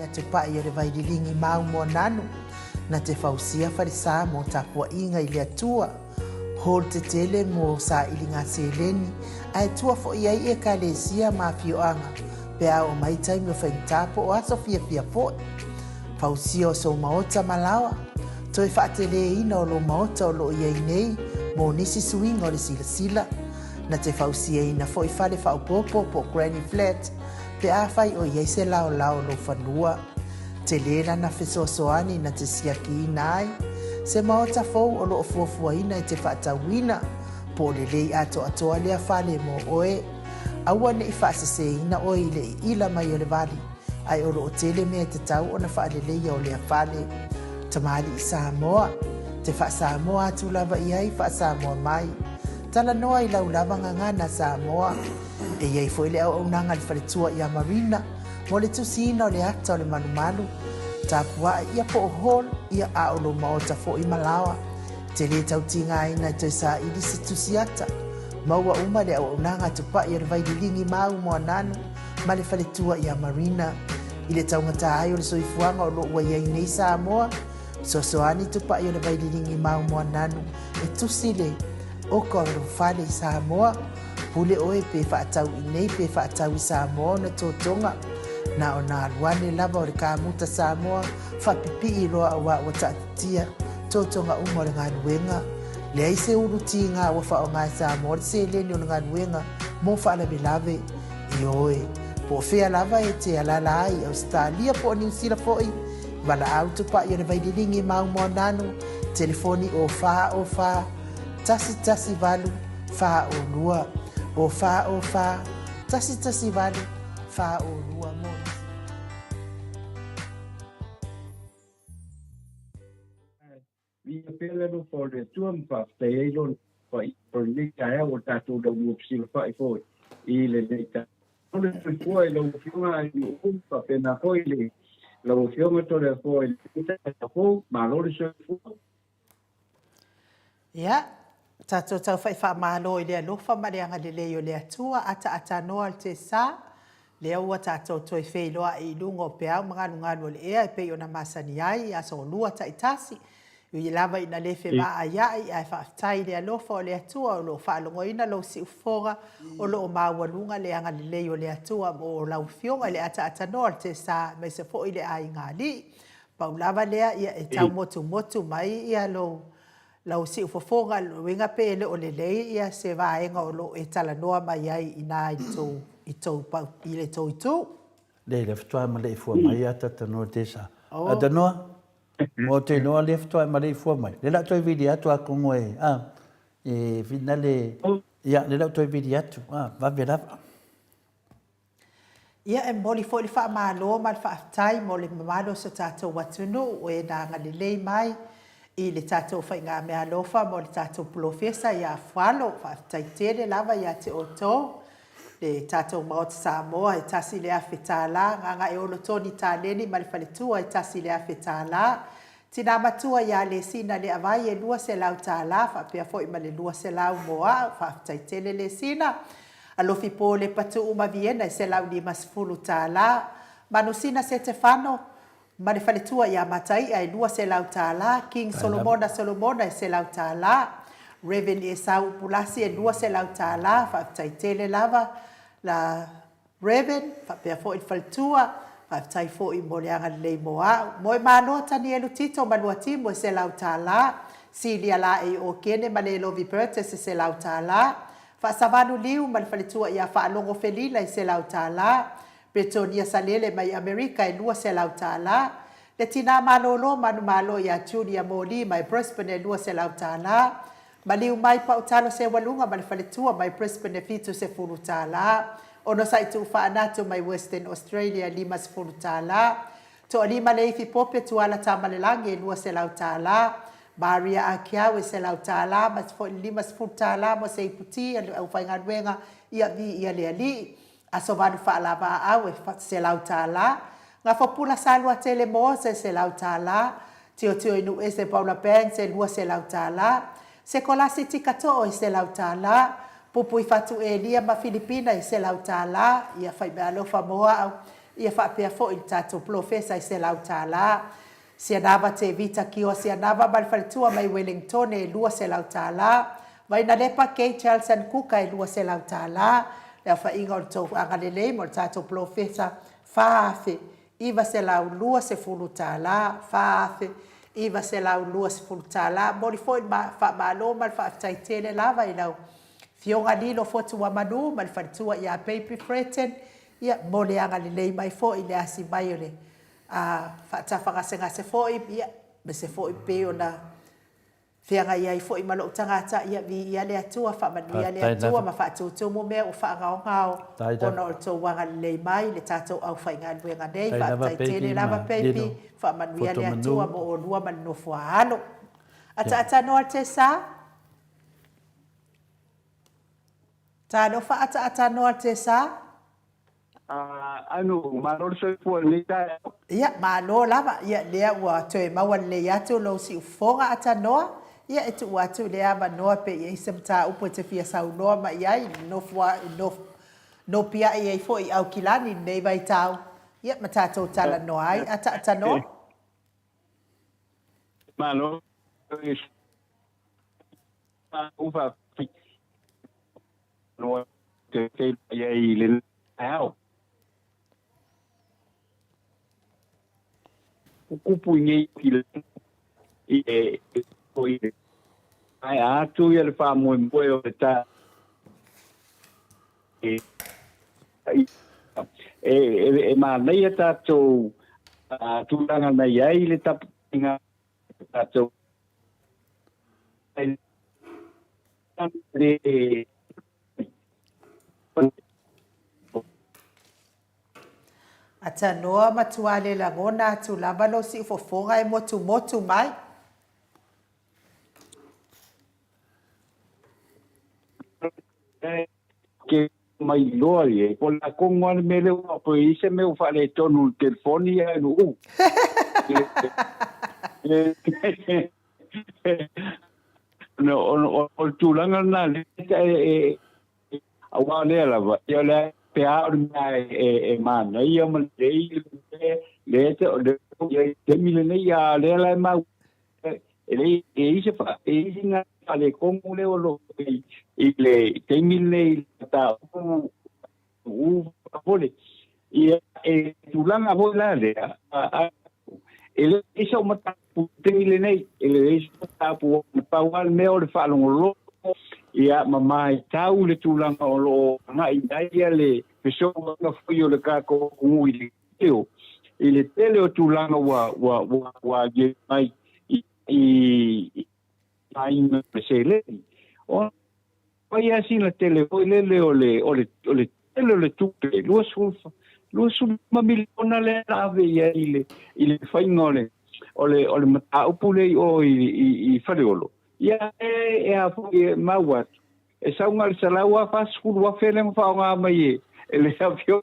Ia Tupai o le Vaililigi mau Moananu, na te fausia falesa mo tapuaiga i le Atua, hall tetele mo sailiga seleni, ae tua foi ai Ekalesia ma afioaga pe a oo mai taimi o faigata po o aso fiafia foi. Fausia o sou maota ma laoa, toe faateleina o lou maota o lo o i ai nei mo nisi suiga o le silasila. Na te fausiaina foi fale faaopoopo po o granny flat pe afai o i ai se laolao o lou fanua. Tele lana fesoasoani na te siakiina ai se maota fou o lo o fuafuaina e te faatauina, po o lelei atoatoa lea fale mo oe. Aua ne i faaseseina oe i le iila mai o le vali, ae o lo o tele mea e tatau ona faaleleia o lea fale. Tamalii Samoa, te faa-Samoa atu lava i ai, faa-Samoa mai. Talanoa i lau lava gagana Samoa. E i ai foi le auaunaga a le faletua ia Marina mo le tusiina o le ata o le malumalu, tapuai ia po o hall ia a o lou maota foi ma laoa. E te le tau tigaina e toe saili se tusi ata. Maua uma le auaunaga a Tupai o le Vaililigi mau Moananu ma le faletua ia Marina. I le taugata ai o le soifuaga o lo o ua i ai nei Samoa, fesoasoani Tupai o le Vaililigi mau Moananu e tusi le oka o lou fale i Samoa. Pule oe pe faatau i nei pe faatau i Samoa ona totoga. Na ona alu ane lava o le kamuta Samoa faapipii loa aua ua taatitia totoga uma o le galuega. Leai se ulu tiga ua faaaoga e Samoa le seleni o le galuega mo faalavelave. Ioe, po o fea lava e te alaala ai i Ausetalia po o Niu Sila foi, valaau Tupai o le Vaililigi mau Moananu, telefoni o 4 o 4 1 1 8 4 o 2, o 4 o 4 1 1 8 4 o 2 mo nisi. Viia pea le alofa o le Atua ma faafetai ai Lona paia o lenei taeao ua tatou laulua fesilafai foi i lenei taeao. Le soifua i lau Afioga i Nuupu, faapena foi i lau Afioga Toleafoa i lenei taeao fou. Malo le soifua. Ia, tatou tau faamalo i le alofa ma le agalelei o le Atua, ataatanoa le tesa, lea ua tatou toe feiloai i luga o peau ma galugalu o le ea e pei ona masani ai i aso lua taitasi. Ui lava ina le fevaaiai, ae faafetai i le alofa o le Atua o lo o faalogoina lou siufofoga, o lo o maualuga le agalelei o le Atua mo lau Afioga i le ataatanoa o le tesa, aemaise foi le aiga alii. Pau lava lea, ia e taumotumotu mai ia lou lau siufofoga, lona uiga pe le o lelei ia se vaega o lo o e talanoa mai ai i ina i le tou i tou pau i le tou itu. Lea lea faatoa maleifua mai ia Tatanoa Desa. Atanoa, mo te iloa lea faatoa e maleifua mai. Lea la o toe vili atu a kongo e, a, e finale, ia, lea la o toe vili atu, a, vave lava. Ia, e momoli foi le faamalo ma le faafetai mo le mamalu o so tatou atunuu o e na agalelei mai i le tatou faigameaalofa mo le tatou polofesa ia Fualo. Faafetai tele lava ia te outou le tatou Maota Samoa e $1,000, Gagaeolo Toni Taleni ma le faletua e $1,000, Tina matua ia Lesina Leavai e $200 faapea foi ma le 200 mo au. Faafetai tele Lesina. Alofi Po Lepatuu ma Viena e $150. Manusina Setefano ma le faletua ia Mataia e $200. King Solomona Solomona e $100. Rev Esau Upulasi e $200. Faafetai tele lava la Rev, faapea foi le faletua, faafetai foi mo le agalelei mo au. Moemaloa Tanielu Tito ma Luatimu e $100, Silia Laei Okene ma Lelovi Burgess e $100, Faasavalu Liu ma le faletua ia Faalogo Felila e $100, Bretonia Salele mai Amerika e $200, Le Tina Malolo Manumalo ia Julia Moli mai Brisbane e $200, Maliu mai Pautalo Seualuga ma le faletua mai Brisbane e $70. Onosai Tuufaanatu mai Western Australia e $50. Toalima Leifi Pope Tuala Tamalelagi e $200. Maria Akiau e $100 ma foi le $50 mo se iputi a le aufaigaluega ia Viia le Alii. Aso Valu Faalavaau e $100. Gafopula Saluatele Moose e $100. Tiotioinuuese Paula Banks e $200. Sekolasi Tikatoo e $100. Pupuifatu Elia ma Filipina e $100. Ia faimeaalofa mo au. Ia faapea foi le tatou polofesa e $100. Sianava Tevita Kioa Sianava ma le faletua mai Welengtone e $200. Vainalepa Kay Chelson Kuka e $200. Le aofaiga o le tou agalelei mo le tatou polofesa $4,920, $4,920. Momoli foi le faamalo ma le faafetai tele lava i lau Afioga Lilo Fotuamanu ma le faletua ia Baby Fretton, ia, mo le agalelei mai foi i le asi mai o le faatafagasegase foi, ia, aemaise foi pei ona feagai ai foi ma lou tagata, ia viia le Atua, faamanuia le Atua ma faatutumu mea ua faagaogao ona o le tou agalelei mai i le tatou aufaigaluega nei. Faafetai tele lava Baby, faamanuia le Atua mo oulua ma le nofo a alo. Ataatanoa Tessa. Talofa ataatanoa Tessa. Anu, malo le soifua i lenei taeao. Ia, malo lava. Ia, lea ua toe maua lelei atu lou siufofoga Atanoa. Ia, e tuu atu lea avanoa pe i ai se mataupu e te fia saunoa mai ai, nopiai ai foi i Aukilani i lenei vaitau, ia, ma tatou talanoa ai. Ata Atanoa. Malo. Faafetai. Te ai i lenei taeao. Kupu i nei i e i ai atu ia le faamoemoe o le ta e e e manaia tatou tulaga na i ai le tapuaiga tatou Atanoa matua le lagona atu lava lou siufofoga e motumotu mai. Ke mai loa ia, po o le a tonu lava le mea lea ua toe i ai se mea ua faaletonu i le telefoni ae nuu. O le tulaga lena lea e aua o lea lava, ia o le pe a o le mea e manaia ma lelei le le taimi lenei, a o lea la e mau e le e i se e i sina faaletonu lea o lo o i le taimi lenei ta u u fole ia e tulaga foi la lea e le i sau mataupu taimi lenei e le i sau mataupu na pau lava le mea o le faalogologo ia ma matau le tulaga o lo o agai i ai ia le fesoasoani foi o le tatou atunuu i le tele i le tele o tulaga ua ua ua ua mai i i aiga o le seleni. O ai lava sina tele foi lele o le o le o le tele o le tupe, 20 25 miliona lea na ave i ai i le i le faiga o le o le o le mataupu lea i o i i, i Faleolo. Ia e, e a foi e mau atu, e sau na o le $140,000 lea na faaaoga mai e, e le afioga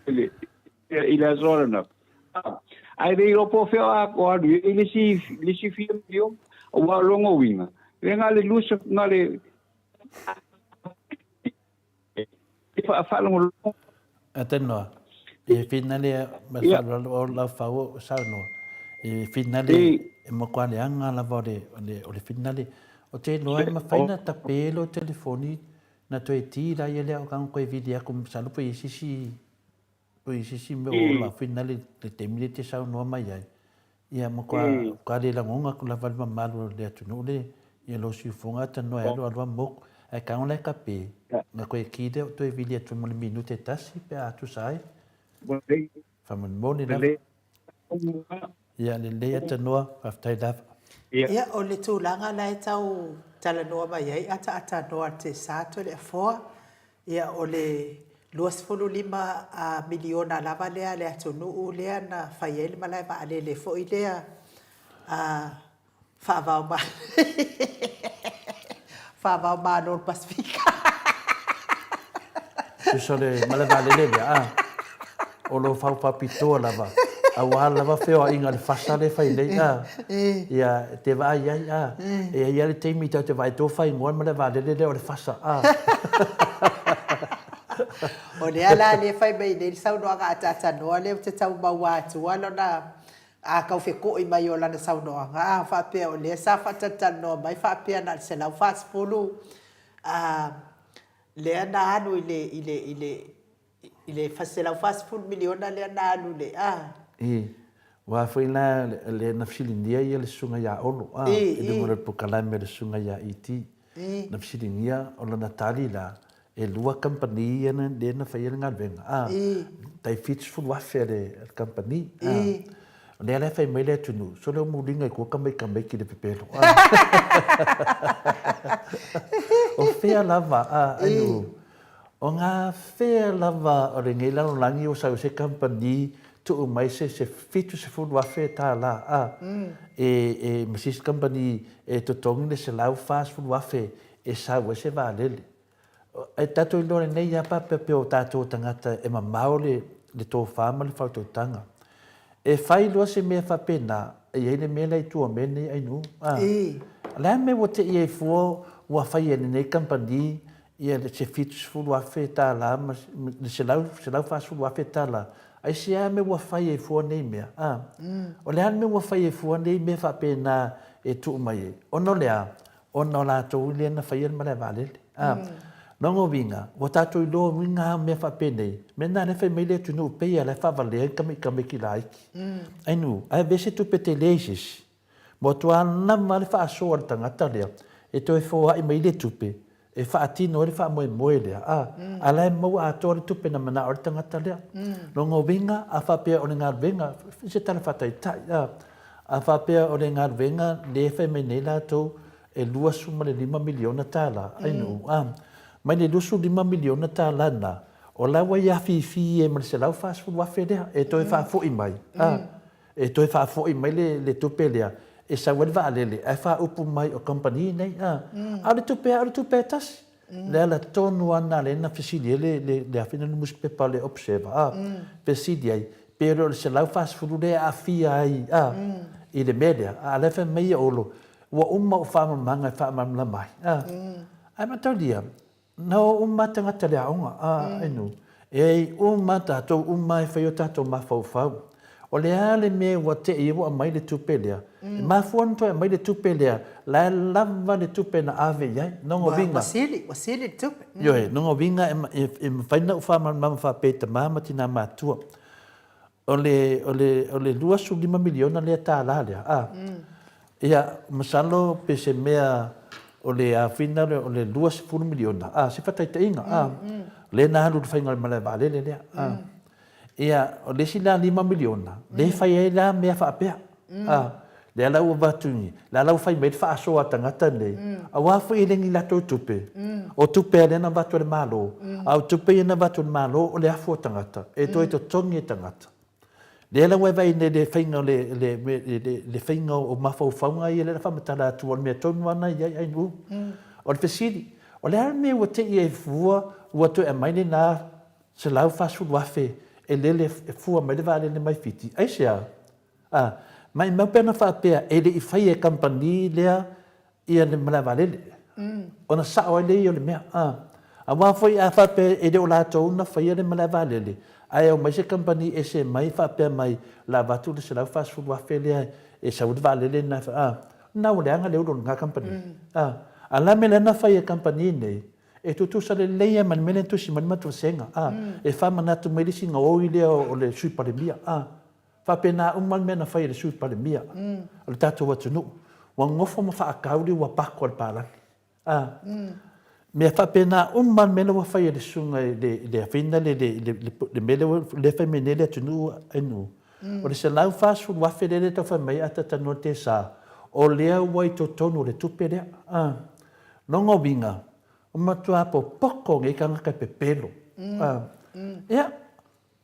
i le i le aso ananafi. Ae le iloa po o fea o alu i ai le isi, le isi fia miliona. Aua o lona uiga, le na o le lusa, na o le faalogologo. A tanoa, e whina le ma le faaaloalo o lau fau o saunoa, e whina le e matua leaga lava o le, o le, o le whina le. O te iloa e mafai na tape lo telefoni na toe ti la ia lea o kanga koe vili aku masalo pe i se isi O i se isi mea ua ola finale le taimi lea e te saunoa mai ai, ia matua ka le lagona atu lava le mamalu o le atunuu le ia lou siufofoga atanoa e alu alu a moku. Ae tago la e kape, na toe ki lea o toe vili atu mo le minute e tasi pe a tusa ai. Faamolemole lava. Ia lelei atanoa, faafetai lava. Ia, o le tulaga la e tau talanoa mai ai ataatanoa te sa Toleafoa, Ia, o le 25 miliona lava lea a le atunuu lea na fai ai le malae vaalele foi lea faava-o-Malo o le Pasefika. Tusa o le malae vaalele lea, a, o lo o fau faapitoa lava, aua lava feoaiga i le fasa lea e fai nei, a, ia, e te vaai ai, a, e i ai lava le taimi tatou te vaai ai faaigoa le malae vaalele lea o le fasa, a. O lea la lea fai mai nei le saunoaga a Tatanoa lea ou te tau maua atua lona a tau feto'i mai o lana saunoaga a faapea o lea sa faatalatalanoa mai faapea na o le 140 a lea na alu i le i le i le i le $140 miliona lea na alu i le a. I, aua foi la lea na fesiligia ia le susuga ia Olo a, i luga o le polokalame a le susuga ia ET. Na fesiligia o lana tali la, e lua kamupani ia lea na faia le galuega a, tai 70,000 a le kamupani a. O lea la e fai mai le atunuu, sole o muliga i tua kamaikamai ki le pepelo a. O fea lava a, ainu, O ngā whea lava o lenei lalolagi o sau se kamupani tuu mai se se 70,000 tālā, ā, e, e, ma se isi kamupani e totogi le 140,000 e sau ai se vaalele. E tatou iloa lenei lava faapea pei o tatou tagata e mamao le, le tofa ma le faautautaga. E fai loa se mea faapena, e i ai le mea lea i tua o mea nei Ainuu, ā. O le a le mea ua te i ai fua ua fai e lenei kamupani ia le se 70,000 tālā ma le 140,000 tālā, aisea mea ua fai ai fua nei mea, ā? O le a le mea ua fai ai fua nei mea faapena e tuu mai ai? Ona o le a? Ona o latou lea na faia le malae vaalele, ā? Lona uiga, ua tatou iloa uiga lava o mea faapenei, mea na lea e fai mai le atunuu pei lava o la e faavalea ni tamaiti laiti. Ainu, ae vese tupe tele i se isi. Ua lava le faasoa a le tagata lea e toe foai mai le tupe e faatino ai le faamoemoe lea, a, a la e maua atoa le tupe na manao ai le tagata lea. Lona uiga, a faapea o le galuega, i se tala faataitai, a, a faapea o le galuega lea e fai mai nei latou e $25 miliona tala, ainu, a, mai le $25 miliona tala lena, o la ua ia afifi ai ma le $140,000 lea e toe faafoi mai, a, E toe faafoi mai le tupe lea e sau ai le vaalele ae faaupu mai o kamupani nei a. A o le tupe lava o le tupe e tasi. Le ala tonu lava lena lea na fesili ai le le afina le nusipepa o le Observer a, fesili ai pe le o le 140 lea e aafia ai a i le mea lea. A o la e fai mai e Olo ua uma ou faamalamalamaga e faamalamalama ai a. Ae mataulia, Na o uma tagata le aoga, a, ainu, e ai uma tatou uma e fai o tatou mafaufau. O le a le mea ua te i ua aumai le tupe lea? E mafua ona toe aumai le tupe lea, la e lava le tupe na ave i ai. Nongo uiga. Ua sili, ua sili le tupe. Ioe, nongo uiga e mafai ona ou faamalamalama faapea i tama ma tina matua. O le, o le, o le 25 miliona lea tālā lea, a. Ia, masalo pe se mea o le afina o le 20 miliona, a, se faataitaiga, a. Lea na alu i le faiga o le malae vaalele lea, a. Ia, o le isi la 5 miliona, lea e fai ai la mea faapea, a. Lea la ua avatu i, lea la ua fai mai le faasoa a tagata nei, aua foi e le ni latou tupe, o tupe lea na avatu e le Malo, a o tupe ia na avatu e le Malo o le afu o tagata, e toe totogi e tagata. Lea la ua e vaai nei i le faiga o le, le, le, le faiga o mafaufauga ia lea na faamatala atu, o le mea tonu lava lena e i ai Ainuu. O le fesili, o le a le mea ua te i ai fua ua toe aumai lena 140,000 e lele e fua mai le vaalele mai Fiti? Aisea? Ā, maimau pe ana faapea e le i faia e kamupani lea ia le malae vaalele, ona sao ai lea ia o le mea. Ā, aua foi a faapea e le o latou na faia le malae vaalele, ae omai se kamupani ese mai faapea mai o le a avatu le $140,000 lea e sau ai le vaalele lena, ā, lena ua leaga le ulu o lena kamupani. Ā, a o le a le mea lea na fai e kamupani nei, E tutusa lelei lava ma le mea lea na tusi mai le matou vasega, ā, e faamanatu mai le isi gaoi lea o le Sui Palemia, ā. Faapena uma le mea na fai e le Sui Palemia o le tatou atunuu. Ua nofo ma faatau le uapako a le palagi. A. Mea faapena uma le mea la ua fai e le susuga i le, le afina le, le, le, le, le mea lea ua fai mai nei le atunuu ainu. O le 140,000 lea e tau fai mai a tatanoa le tesa, o lea ua i totonu o le tupe lea. A. Lona uiga, ua matua popoko nei tagata e pepelo. A. Ia,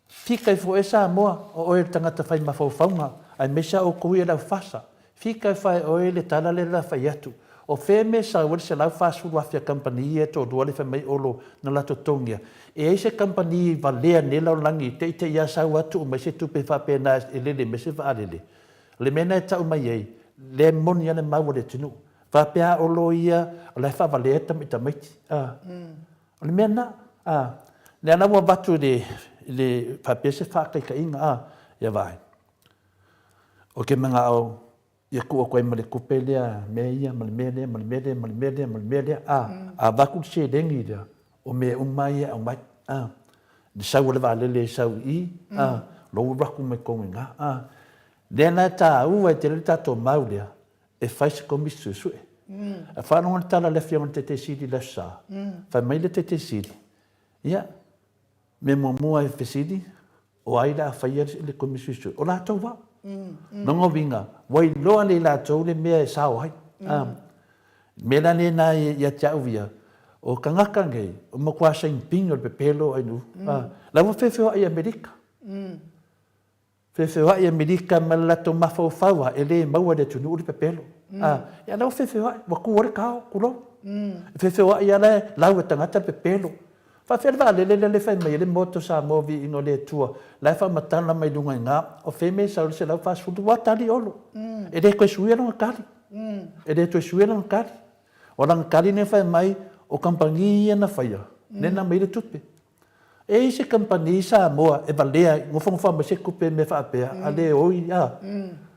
Fika ifo e Samoa, o oe le tagata fai mafaufauga, aemaise a outou ia le au fasa. Fika ifo e oe le tala lea la fai atu. O fea mea sau ai le 140 afe a kamupani ia e toalua le fai mai Olo na la totogia. E ai se kamupani valea nei lalolagi teitei a sau a tuu mai se tupe faapena e lele mai se vaalele. O le mea na e tau mai ai, lea moni a le mau a le atunuu. Faapea a Olo ia o la e faavalea tamaiti. A. O le mea lena, a. Lea la ua avatu i le, i le faapea se faataitaiga, a, ia vaai. Ou te manao ia tuu atu ai ma le tupe lea mea ia ma le mea lea ma le mea lea ma le mea lea ma le mea lea, a, a avatu le seleni lea, o mea uma ia e aumai, a. Le sau o le vaalele e sau i i, a, lou alu atu mai totonu i ina, a. Lea la e taua ai tele le tatou mau lea, e fai se Komisi Suesue. A faalogo le tala a le Afioga i le Taitai Sili i le Aso Sa, fai mai le Taitai Sili, ia, mea muamua e fesili, o ai la a faia le Komisi Suesue? O latou lava. Lona uiga, ua iloa lelei latou le mea e sao ai. A, mea la lena ia te au ia, o tagata nei, ua matua saini pine o le pepelo ainu, a, la ua feofeoai i Amerika. Feofeoai Amerika ma le latou mafaufau a e le maua i le atunuu le pepelo. A, ia la ua feofeoai, ua tu ai le tao, tulou. E feofeoai a la e lau e tagata le pepelo. Faafefea le vaalele lea le fai mai ai le Motu o Samoa viiga o le Atua, la e faamatala mai luga i ina, o fea mea e sau i le 140, ua tali Olo. E le toe suia lona tali. E le toe suia lona tali. O lana tali lea fai mai, o kamupani ia na faia, lea na aumai ai le tupe. E i ai se kamupani Samoa e valea ai, nofonofo mai se tupe mea faapea, a le oi, a.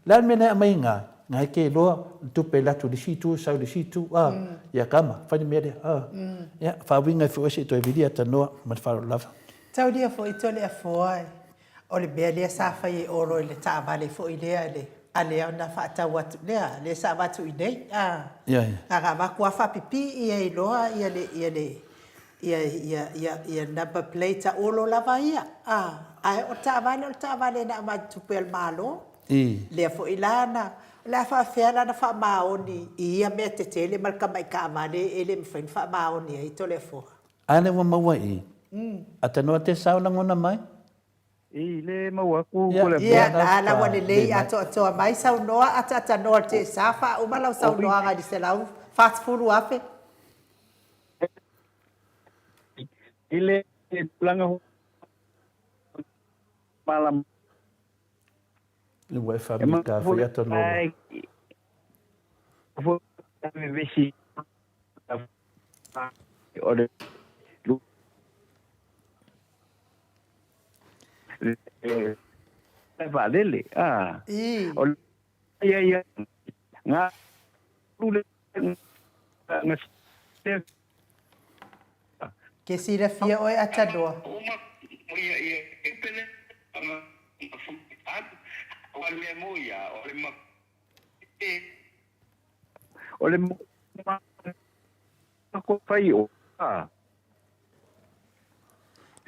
Le a le mea la e aumai i ina? Na e te iloa le tupe e alu atu i le isi itu, sau i le isi itu, a. Ia tama, fai le mea lea, a. Ia, faauiga ifo oe se i toe vili atanoa ma le faaaloalo lava. Taulia foi Toleafoa e. O le mea lea sa fai e Olo i le taavale foi lea le a lea na faatau atu lea lea sa avatu i inei a. Na ona avatu lava faapipii ai loa ia le ia le ia ia ia ia number plate a Olo lava ia a. Ae o le taavale o le taavale na aumai i tupe a le Malo. Lea foi la na o le a faapefea la ona faamaoni i ia mea tetele ma le tamai taavale e le mafai ona faamaoni ai Toleafoa. A lea ua maua i. A tanoa te sao lagona mai. I le maua atu ko le Ia, la la ua lelei atoatoa mai saunoa ataatanoa le tsa faauma lau saunoaga i le 140,000. I le tulaga malama. Ua e faamita foi atanoa. Vevesi o le vaalele a o ia ia nga le nga Ke silafia oe Atanoa. O le fai o a.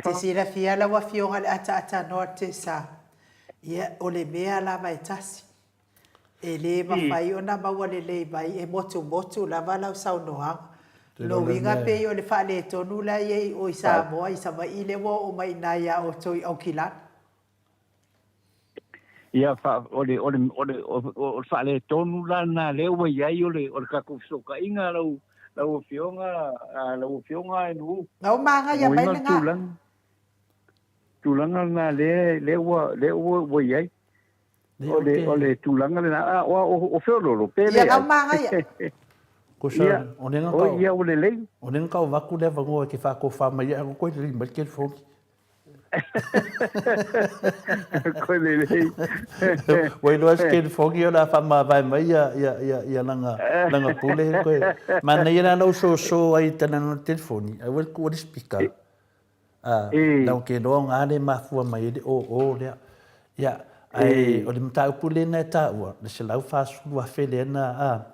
Te silafia lau Afioga i le ataatanoa Tessa, ia o le mea lava e tasi. E le mafai ona maua lelei mai e motumotu lava lau saunoaga. Lona uiga pei o le faaletonu la e i ai o i Samoa i Savaii lea ua oo mai i ina ia outou i Aukilani. Ia, o le, o le, o le, o le faaletonu la lena lea ua i ai o le, o le tatou fesootaiga lau, lau Afioga, lau Afioga Nu'u. Na ou magaia mai lena. Tulaga, tulaga lena lea, lea ua, lea ua, ua i ai. O le, o le tulaga lena, a, o, o, o feoloolo, pe leai. Ia, na ou magaia. Kusa, o lena kau, ia, ua lelei. O lena kau vaku lea vangoa ke whakofa mai ia, koe lelei mai ke telefoni. Koe lelei. Ua iloa se telefoni o le a faamavae mai ia, ia, ia, ia lana, lana pule koe. Manaia la lau soso ai tana no telefoni, aua le tuua le speaker. A, lau ke loa o ngā le mafua mai ai le oo lea. Ia, ae o le mataupu lena e taua, le 140,000 lea na, a,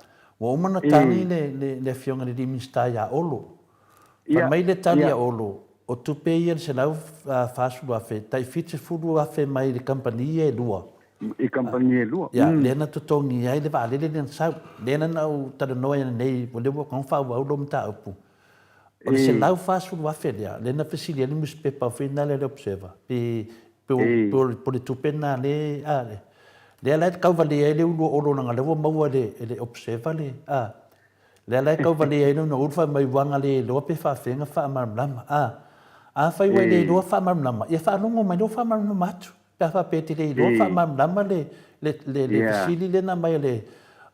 ua uma ona tagi le, le, le Afioga i le alii Minisita ia Olo. Fai mai le tali a Olo, o tupe ia le 140,000, tai 70,000 mai le kamupani ia e lua. I kamupani e lua. Ia, lea na totogi ai le vaalele lea na sau. Lea na ou talanoa ai nei, ua leva ona faaauau lou mataupu. O le 140,000 lea, lea na fesili ai le nusipepa foi lena lea le Observer, pe, pe, pe o le tupe lena lea, a, lea la e tauvalea ai le ulu o Olo leaga o lea ua maua e le, e le Observer le, a, Lea la e tauvalea ai lona ulu fai mai ua agale-iloa pe faafefea ona faamalamalama. A, afai ua e le iloa faamalamalama, ia faalogo mai lea ua faamalamalama atu. Pe a faapea e te le iloa faamalamalama le, le, le, le fesili lea na aumai e le,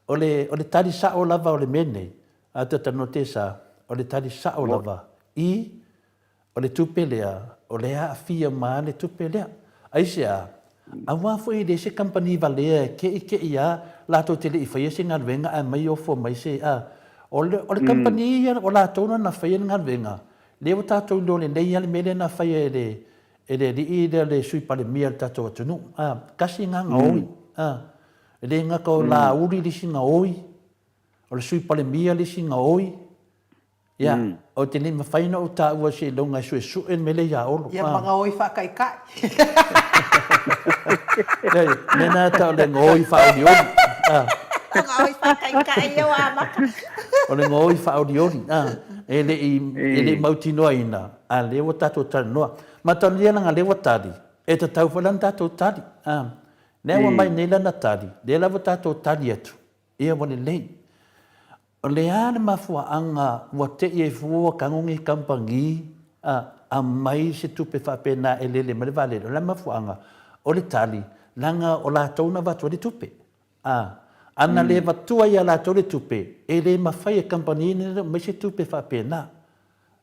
o le, o le tali sao lava o le mea lenei, a ta talanoa te sa, o le tali sao lava i. O le tupe lea, o lea e aafia uma lava le tupe lea. Aisea? Aua foi e leai se kamupani valea e keʻikeʻi a latou te le i faia se galuega ae aumai ofo mai se a. O le, o le kamupani ia o latou na na faia le galuega, lea ua tatou iloa lelei lava le mea lea na faia e le, e le alii lea le Sui Palemia o le tatou atunuu. A, tasi lena gaoi. A, e le gata o Laauli le isi gaoi, o le Sui Palemia le isi gaoi, Ia, ou te le mafai ona ou taua seiloga e suesue le mea lea ia Olo. Ia, ma gaoi faataitai. Leai, mea na tau o le gaoi faaolioli. O gaoi faataitai ia ua amata. O le gaoi faaolioli, e le i, e le i mautinoaina, a lea ua tatou talanoa. Ma talia leaga lea ua tali, e tatau foi la ona tatou tali. Lea ua mai nei lana tali, lea la ua tatou tali atu, ia ua lelei. O le a le mafuaaga ua te'i ai fua tago nei kamupani a aumai se tupe faapena e lele mai le vaalele? O le a le mafuaaga? O le tali, leaga o latou na avatu ai le tupe. A, ana le avatua ia latou le tupe, e le mafai e kamupani nei ona aumai se tupe faapena.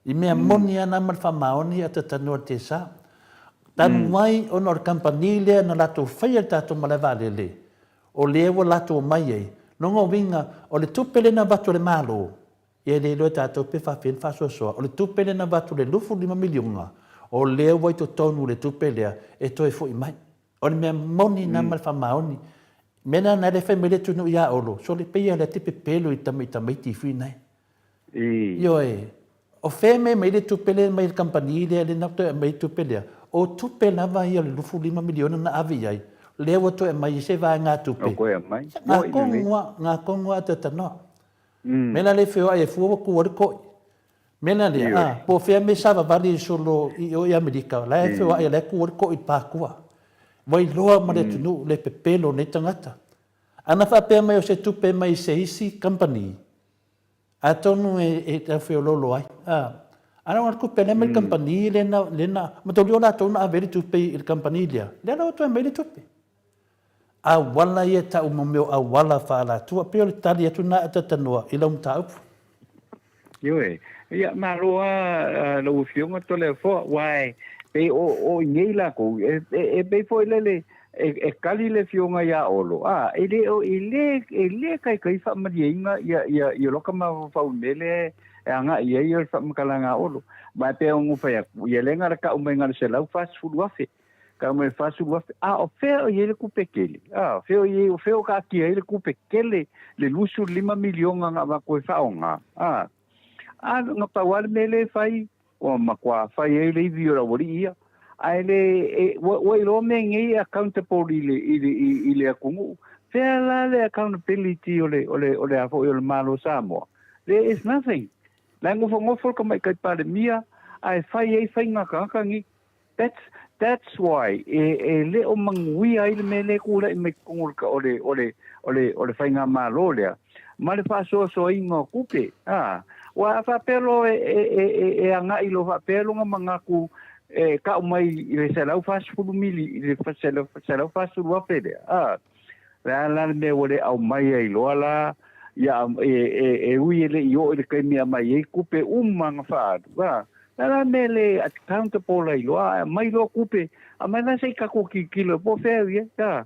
I mea moni lava na ma le faamaoni a Tatanoa le Tesa. Talu ai ona o le kamupani lea na latou faia le tatou malae vaalele, O lea ua latou omai ai. Lona uiga, o le tupe lea na avatu e le Malo, ia e le iloa e tatou pe faafefea ona faasoasoa. O le tupe lea na avatu i le 25 miliona, o lea ua i totonu le tupe lea e toe foi mai. O le mea moni lena ma le faamaoni. O le mea lena lea e fai mai le atunuu ia Olo, sole, pei lava o lea te pepelo i tamaiti fui nai. Ioe. O fea e mea mai le tupe lea mai le kamupani lea lea na toe aumai le tupe lea? O tupe lava ia o le 25 miliona na ave i ai, lea ua toe aumai ai se vaegatupe. Ua toe aumai. Ngā tonu a, ngā tonu a te tanoa. Mea la lea e feoai ai fua ua tu ai le toi. Mea la lea, a, po o fea mea savavali solo i o i Amerika, la e feoai la e tu ai le toi i le pākua. Ua iloa ma le atunuu le pepelo o nei tagata. Ana faapea mai o se tupe mai se isi kamupani, Atonu e tau feoloolo ai. A o le tupe lea mai le kamupani lea na, lea na, mataulia o latou na ave ai le tupe i le kamupani lea, lea la ua toe aumai le tupe. Auala ia e tau mo mea o auala faaalatua. Pei o le tali atu lena a Tatanoa i lau mataupu. Ioe. Ia, malo lava lau Afioga Toleafoa, aua e pei o, o i nei lakou, e, e, e pei foi lele, E, e kali le afioga iā Olo, a, e le, e le, e le kaikai faamalieina ia, ia, ia loka mafaufau i mea lea e agai i ai le faamatalaga a Olo. Ma e pei ona fai atu, ia lea na o le tau mai na o le $140,000, tau mai le $40,000, a o fea o i ai le tupe tele? A, o fea o i ai, o fea o taatia ai le tupe tele, le $25 miliona na avatu e faaaoga? A, a na pau lava le mea lea e fai, Ua matua fai ai le ivi o le aualii ia. Ae le, e, ua, ua iloa mea nei e accountable i le, i le, i, i le atunuu. Fea la le accountability o le, o le, o le a foi o le Malo o Samoa? There is nothing. La e nofonofo le Tamaitai Palemia ae fai ai faiga tagata nei. That's, that's why e, e le o manuia ai le mea lea e tulai mai totonu o le, o le, o le, o le faigamalo lea, ma le faasoasoaina o tupe. A, aua a faapea loa e, e, e, e, e agai loa faapea lona manatu e tau mai i le 140 mili, i le 140,000 lea, a, le a la le mea ua le aumai ai loa la, ia, e, e, e ui e le i oo i le taimi e aumai ai tupe uma na faaalu, a, le a la le mea le accountable ai loa, ae aumai loa tupe, aumai la se i tatou tilotilo po o fea e i ai, a,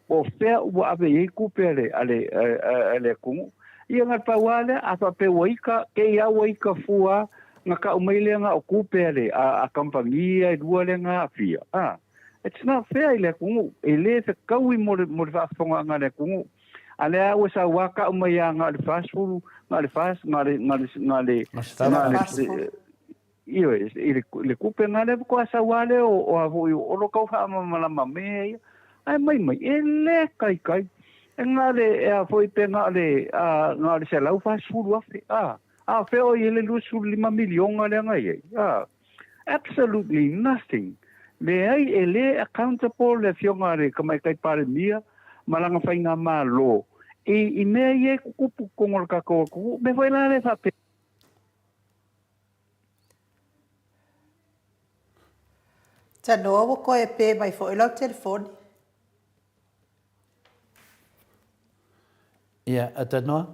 po o fea ua ave i ai tupe a le, a le, a, a le atunuu. Ia na pau lava lea, a faapea ua ita, te i lava ua ita fua, na tau mai lea na o tupe a le, a, a kamupani ia e lua lea na aafia, a. It's not fair i le atunuu, e le fetaui mo le, mo le faafofogaaga a le atunuu. A lea ua sau lava tau mai lava na o le 40, na o le 40, na o le, na o le, na o le, na o le, ioe, i le, le tupe na lea faatoa sau lava lea o, o a foi o lo tau faamalamalama mea ia. Ae mai mai, e le kaikai. E na o le, e a foi pe na o le, a, na o le $140,000, a. A o fea o i ai le $25 miliona lea na i ai, a. Absolutely nothing. Leai, e le accountable le Afioga a le Tamaitai Palemia ma lana faigamalo i, i mea ia e tutupu i totonu o le tatou atunuu. Mea foi la lea e faapea. Tanoa ua toe pe mai foi lau telefoni. Ia, a Tanoa?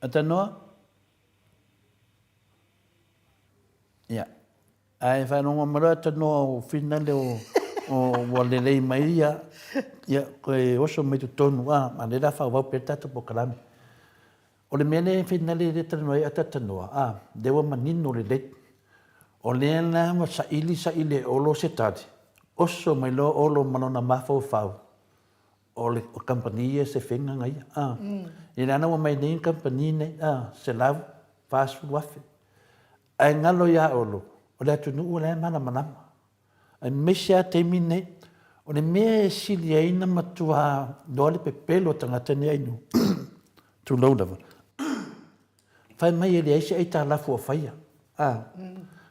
A Tanoa? Ia. Ae faalogo mai loa tanoa o finale o ua lelei mai ia, ia toe oso mai totonu a, a lea la faaauau pea le tatou polokalame. O le mea lea e finale lea e talanoa ai ata tanoa, a, lea ua manino lelei. O lea la ua saili saili e Olo se tali, oso mai loa Olo ma lona mafaufau, o le kamupani ia se fega na ia, a. Ia lea la ua aumai nei le kamupani nei, a, $140,000. Ae galo ia Olo, o le atunuu o la e malamalama. Aemaise lava taimi nei, o le mea e sili ai ona matua iloa le pepelo o tagata nei Ainu, tulou lava, fai mai e leai se aitalafu o faia, a,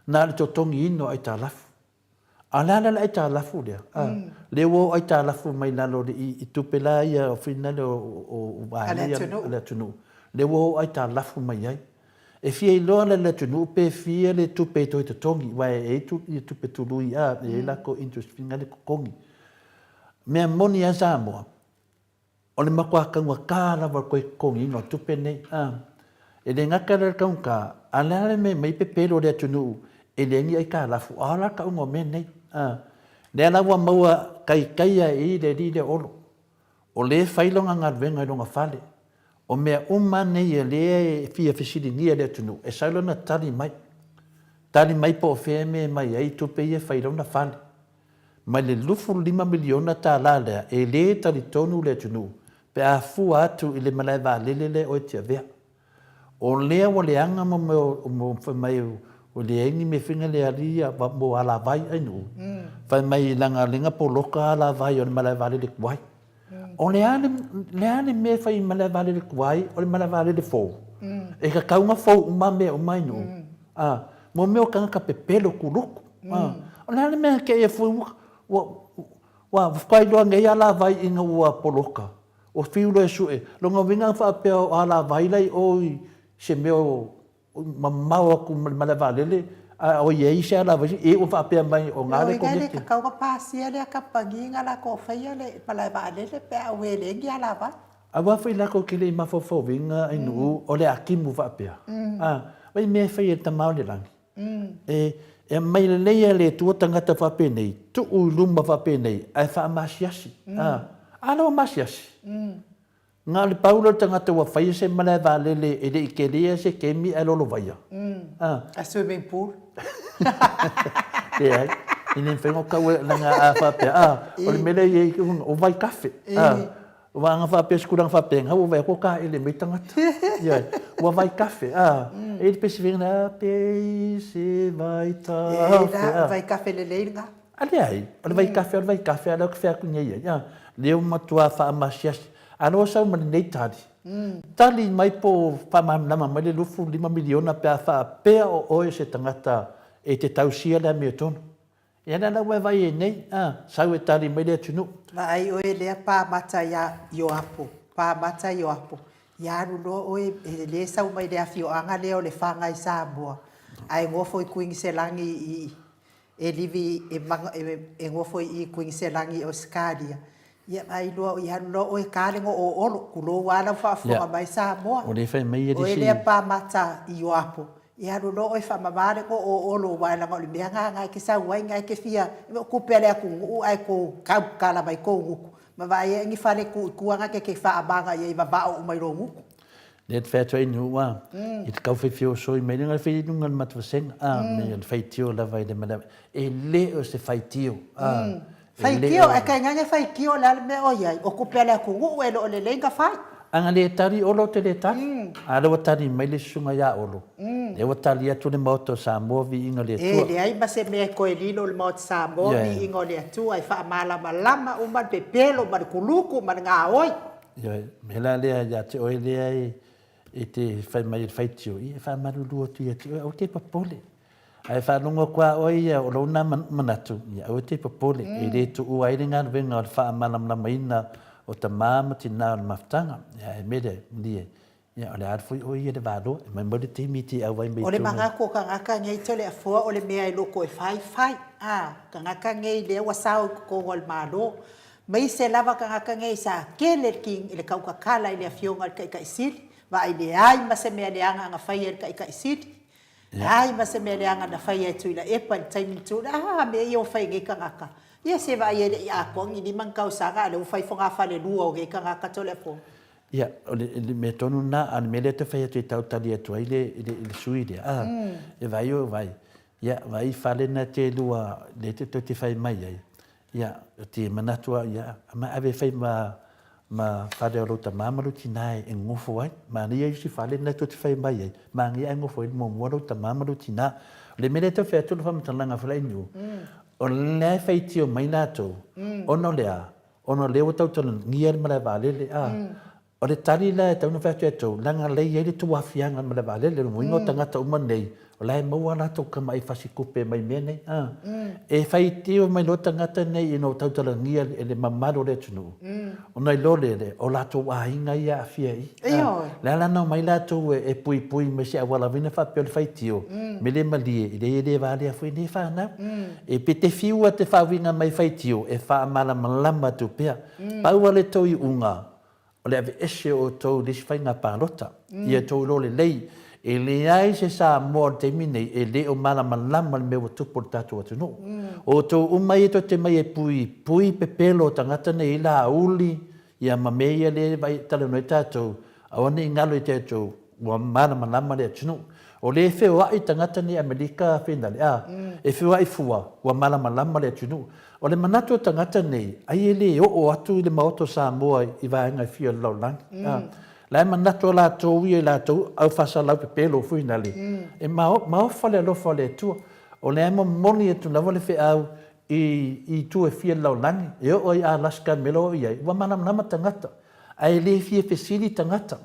na o le totogiina o aitalafu. A o le a la le aitalafu lea? A, lea ua oo aitalafu mai lalo i tupe la ia finale o vaega ia a le atunuu, lea ua oo aitalafu mai ai. E fia iloa la e le atunuu pe fia le tupe e toe totogi, aua e i ai tupe tului a, e i ai latou interest finale totogi. Mea moni lava Samoa, O le matua taugata lava o le toe totogiina o tupe nei, a. E le gata la i le taugata, a o le a le mea e aumai pepelo le atunuu e leai ni aitalafu, a o la le tauga o mea nei, a. Lea la ua maua taitaia i le alii lea o Olo, o lea e fai lona galuega i lona fale. O mea uma nei o lea e fia fesiligia e le atunuu, e sau lana tali mai. Tali mai po o fea e mea e aumai ai tupe ia e fai lona fale. Mai le $25 miliona tala lea, e le talitonu le atunuu pe a fua atu i le malae vaalele lea oe Tiavea. O lea ua leaga mo mea o fai mai ua leai ni mea fina le alii ia mo alavai ai nuu. Fai mai leaga lega poloka alavai o le malae vaalele tuai. O le a le a le mea e fai i malae vaalele tuai o le malae vaalele fou. E tatau ona fou uma mea uma ai nuu. A, mo mea o tagata pepelo kuluku. A, o le a le mea kēia fue ua, ua, ua faatoa iloa nei alavai ina ua poloka. Ua fiu loa e sue. Lona uiga a faapea o alavai la i o i se mea o mamao atu ma le malae vaalele, a o i ai se alavai, e ua faapea mai o na le koneti. Lona uiga e le tatau ona pasia lea kamupani na latou faia le malae vaalele pe a ua leai ni alavai. Aua foi latou te le i mafaufauina i nuu o le atimu faapea. A, o i mea e fai e le Tama o le Lagi. E, e aumai lelei e le Atua tagata faapenei, tuu i luma faapenei, ae faamasiasi. A, a la ua masiasi. Na o le pau lea o le tagata ua faia se malae vaalele e le i kelia se kemi ae lolovaia. A. A swimming pool. Leai, e le mafai ona tau e, leaga a faapea, a, o le mea lea e i ai, o vaitafe. A. Aua ana faapea se tulaga faapena, ua vaai atu ua taele mai tagata. Ioe. Ua vaitafe, a. E i ai le pesi faiga lea, a pei se vaitafe, a. E la, vaitafe lelei lena. A leai, o le vaitafe o le vaitafe, a o lea ou te fai atu nei ai, a. Lea ua matua faamasiasi. A lea ua sau ma lenei tali, tali mai po o faamalamalama mai le $25 miliona pe a faapea o oe o se tagata e te tausia le amiotonu. Ia lea la ua e vaai ai nei, a, sau e tali mai le atunuu. Vaai oe lea pa mata ia Ioapo, pa mata Ioapo, ia alu loa oe e le sau mai le afioaga lea o Lefaga i Samoa, ae nofo i Kuiniselani i e livi e, e nofo i Kuiniselani i Ausetalia, Ia vaai loa, ia alu loa oe ta le goo o Olo, tulou lava lau faafofoga mai Samoa. O lea fai mai e le Oe lea pa mata i Ioapo, ia alu loa oe faamama le goo o Olo aua leaga o le mea na na e te sau ai, na e te fia o tupe a le atunuu ae tou tautala mai tou gutu ma vaai ai ni fale tu i tua na te te faamaga i ai vavao uma i lou gutu. Lea te fai atu ai Nu'u a, i te tau faifiosoi mai le fai i luga o le matavasega, a, me le faitio lava i le malae, e le o se faitio, a, Faitio, e tainane faitio o le a le mea o i ai, o tupe a le atunuu e le o lelei na fai. A na le tali Olo ou te le tali. A lea ua tali mai le susuga ia Olo, lea ua tali atu le Maota o Samoa viiga o le Atua. E leai ma se mea e toe lilo i le Maota Samoa viiga o le Atua e faamalamalama uma le pepelo ma le kuluku ma le gaoi. Ioe, mea la lea ia te oe lea e te fai mai e le faitio, ia e faamalulu atu ia te oe, aua te popole. Ae faalogo atu lava oe ia o lou na manatu, ia aua e te popole, e le tuua ai le galuega o le faamalamalamaina o tama ma tina o le mafutaga. Ia ae mea lea, malie, ia o le a foi oe ia le valoa, e maumau le taimi e te auai mai O le manatu o tagata nei Toleafoa o le mea e loko e fai, fai. A, tagata nei lea ua sao i totonu o le Malo. Maise lava tagata nei sa tele le ki, le tautatala i le Afioga i le Taitai Sili, vaai leai ma se mea leaga na faia e le Taitai Sili. Leai ma se mea leaga na faia e Tuilaepa i le taimi na tu, a mea ia ua fai e nei tagata. Ia se vaai e le i atoa ni lima ni tausaga a o lea ua fai fogafale lua o nei tagata Toleafoa. Ia, o le mea tonu lena, a o le mea lea e tau fai atu e tau tali atu ai le sui usufono lea, a, e vaai o vaai, ia, vaai i fale na te lua lea tou te fai mai ai, Ia, ou te manatu au ia, ma ave e fai ma, ma fale o lou tama ma lou tina e gofo ai. Manaia isi fale na tou te fai mai ai, manaia ae gofo ai muamua lou tama ma lou tina. O le mea lea e tau fai atu le faamatalaga foi le Ainuu, o lea e faitio mai latou, ona o le a? Ona o lea ua tautalagia le malae vaalele, a. O le tali la e tatau ona fai atu ia outou, leaga o lea e i ai le tou aafiaga i le malae vaalele, o le uiga o tagata uma nei, o la e maua a latou tamai fasitupe mai mea nei, a. E faitio mai loa tagata nei ina ua tautalagia e le mamalu o le atunuu, ona iloa lea, o latou aiga ia e aafia i i. A. O le a la ona omai latou e puipui mai se auala foi lea faapea o le faitio, mea le malie, e leai e le valea foi nei fanau. E pe te fiu lava e te faauiga mai faitio, e faamalamalama atu pea. Pau lava le tou iuga, o le aveese o outou i le isi faiga palota. Ia outou iloa lelei, e leai se Samoa o le taimi nei e le o malamalama i le mea ua tupu i le tatou atunuu. O outou uma ia tou te mai e puipui pepelo o tagata nei i lauli ia ma mea ia lea e vaai talanoa ai tatou, aua ne i galo ia te outou, ua malamalama le atunuu. O lea e feoai tagata nei Amerika Finale, a, e feoai fua, ua malamalama le atunuu. O le manatu o tagata nei, ai e le oo atu i le Maota o Samoa i vaega e fia o le lalolagi. A, la e manatu a latou ia i latou au faasalau pepelo foi nale, e maofa le alofa o le Atua. O lea e momoli atu lava le feau i itu e fia o le lalolagi, e oo ai i Alaska i le mea la e oo i ai, ua malamalama tagata, ae le fia fesili tagata.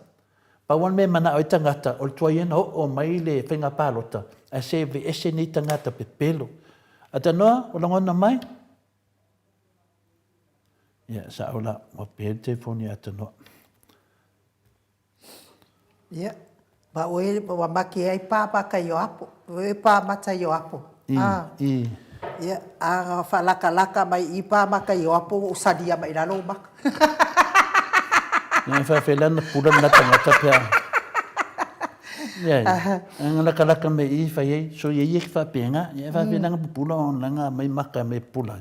Pau lava le mea e manao ai tagata, o le tuai ia na oo mai le faiga palota, ae se aveese nei tagata pepelo. Atanoa, ua lagona mai? Ia, sao la, ua pe le telefoni ia Atanoa. Ia, ma oe, ua make ai pa maka i o apo. Oe pa mata i o apo. I, ah. i. Ia, a faalakalaka mai i pa maka i o apo, ua salia mai lalo o maka. Ia, faafelah na pula na tagata pea. Ia, nga lakalaka me i fai ai, so ia ia ki faapena, ia faafelah nga pupula o langa mai maka mai pula.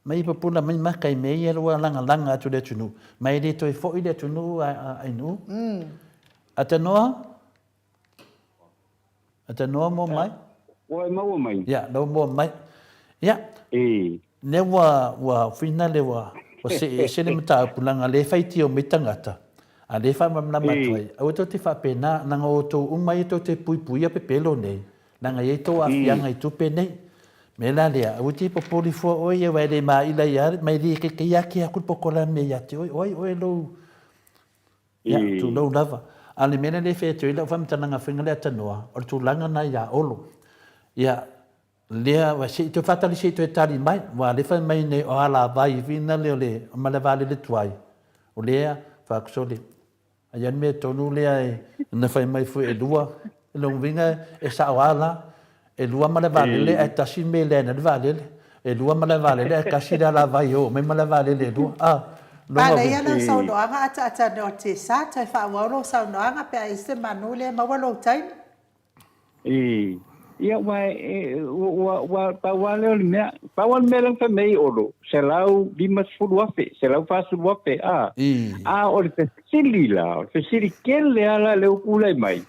Mai pupula mai maka i me ia lua langa langa atu le atunuu. Mai le toe foi le atunuu a ainu. Atanoa, A te noa mo mai? Ua e maua mai. Ia, lou moa mai. Ia. E. Lea ua, ua finale ua, ua see ese le mataupu leaga lea e faitio mai tagata, a lea e faamalamalama atu ai, aua tou te faapena, leaga o outou uma ia tou te puipuia pepelo nei, leaga e i ai tou aafiaga i tupe nei. Mea la lea, aua te popoli fua oe ia aua e le maila ia, ma e le kekeia ake aku le pokolame ia te oe, o ai oe lou, Ia, tulou lava. A o le mea lea e fai atu ai lau faamatalaga faiga lea tanoa, o le tulaga lena ia Olo. Ia, lea, ua se i toe faatali se i toe tali mai, aua o lea e fai mai nei o alavai foi na lea o le malae vaalele tuai, o lea, faakusole, a i ai le mea tonu lea e, na fai mai foi e lua, o lona uiga e sao lava la, E lua malae vaalele ae tasi le mea e leai ai le vaalele. E lua malae vaalele ae tasi le alavai e oo mai malae vaalele e lua. A, lona uiga. Manaia lau saunoaga ataata o te sa toe faaauau lou saunoaga pe a i ai se manu lea e maua lou taimi. E, ia ua e, ua, ua, pau lava lea o le mea, pau lava le mea lea na fai mai ai Olo, $150,000, $140,000, a. A o le fesili la, o le fesili tele lava la lea ua tulai mai,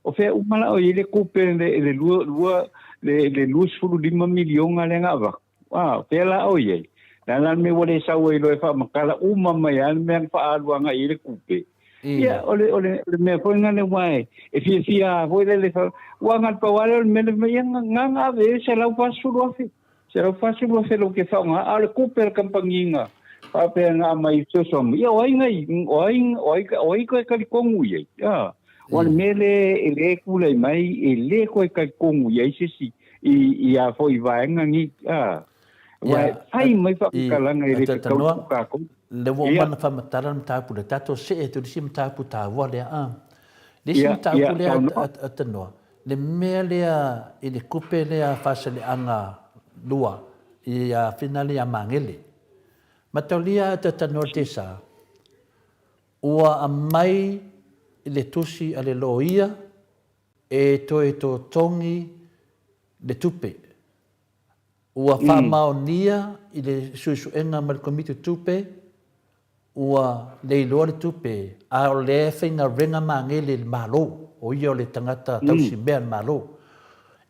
O fea uma la o i ai le tupe le le lua lua le le 25 miliona lea na avatu? A, o fea la o i ai? Le a la le mea ua le sau ai loa e faamatala uma mai lava le mea na faaalu agai i ai le tupe? Ia, o le, o le, o le mea foi lena aua e, e fiafia lava foi lele, aua na o le pau lava lea o le mea lea fai mai, ia na na ave ai le $140,000. $140,000 lou ke faaaoga, a o le tupe a le kamupani na faapea na aumai e fesoasoani mai, ia o ai na o ai, o ai, o ai toe talitonu i ai? A, aua o le mea lea e le tulai mai, e le toe talitonu i ai se isi i, i a foi vaega nei, a. Aua e fai mai faamatalaga e le fetau ko tatou. Lea ua uma ona faamatala le mataupu lea, tatou see atu i le isi mataupu taua lea, a. Le isi mataupu lea a Tanoa, Le mea lea i le kupe lea Faasaleleaga 2 i Finale ia Magele. Mataulia a Tatanoa Tesa, ua aumai le tusi a le loia E toe totogi le tupe. Ua faamaonia i le suesuega ma le Komiti Tupe ua leiloa le tupe, a o lea e faigaluega magele i le Malo, o ia o le tagata tausimea a le Malo.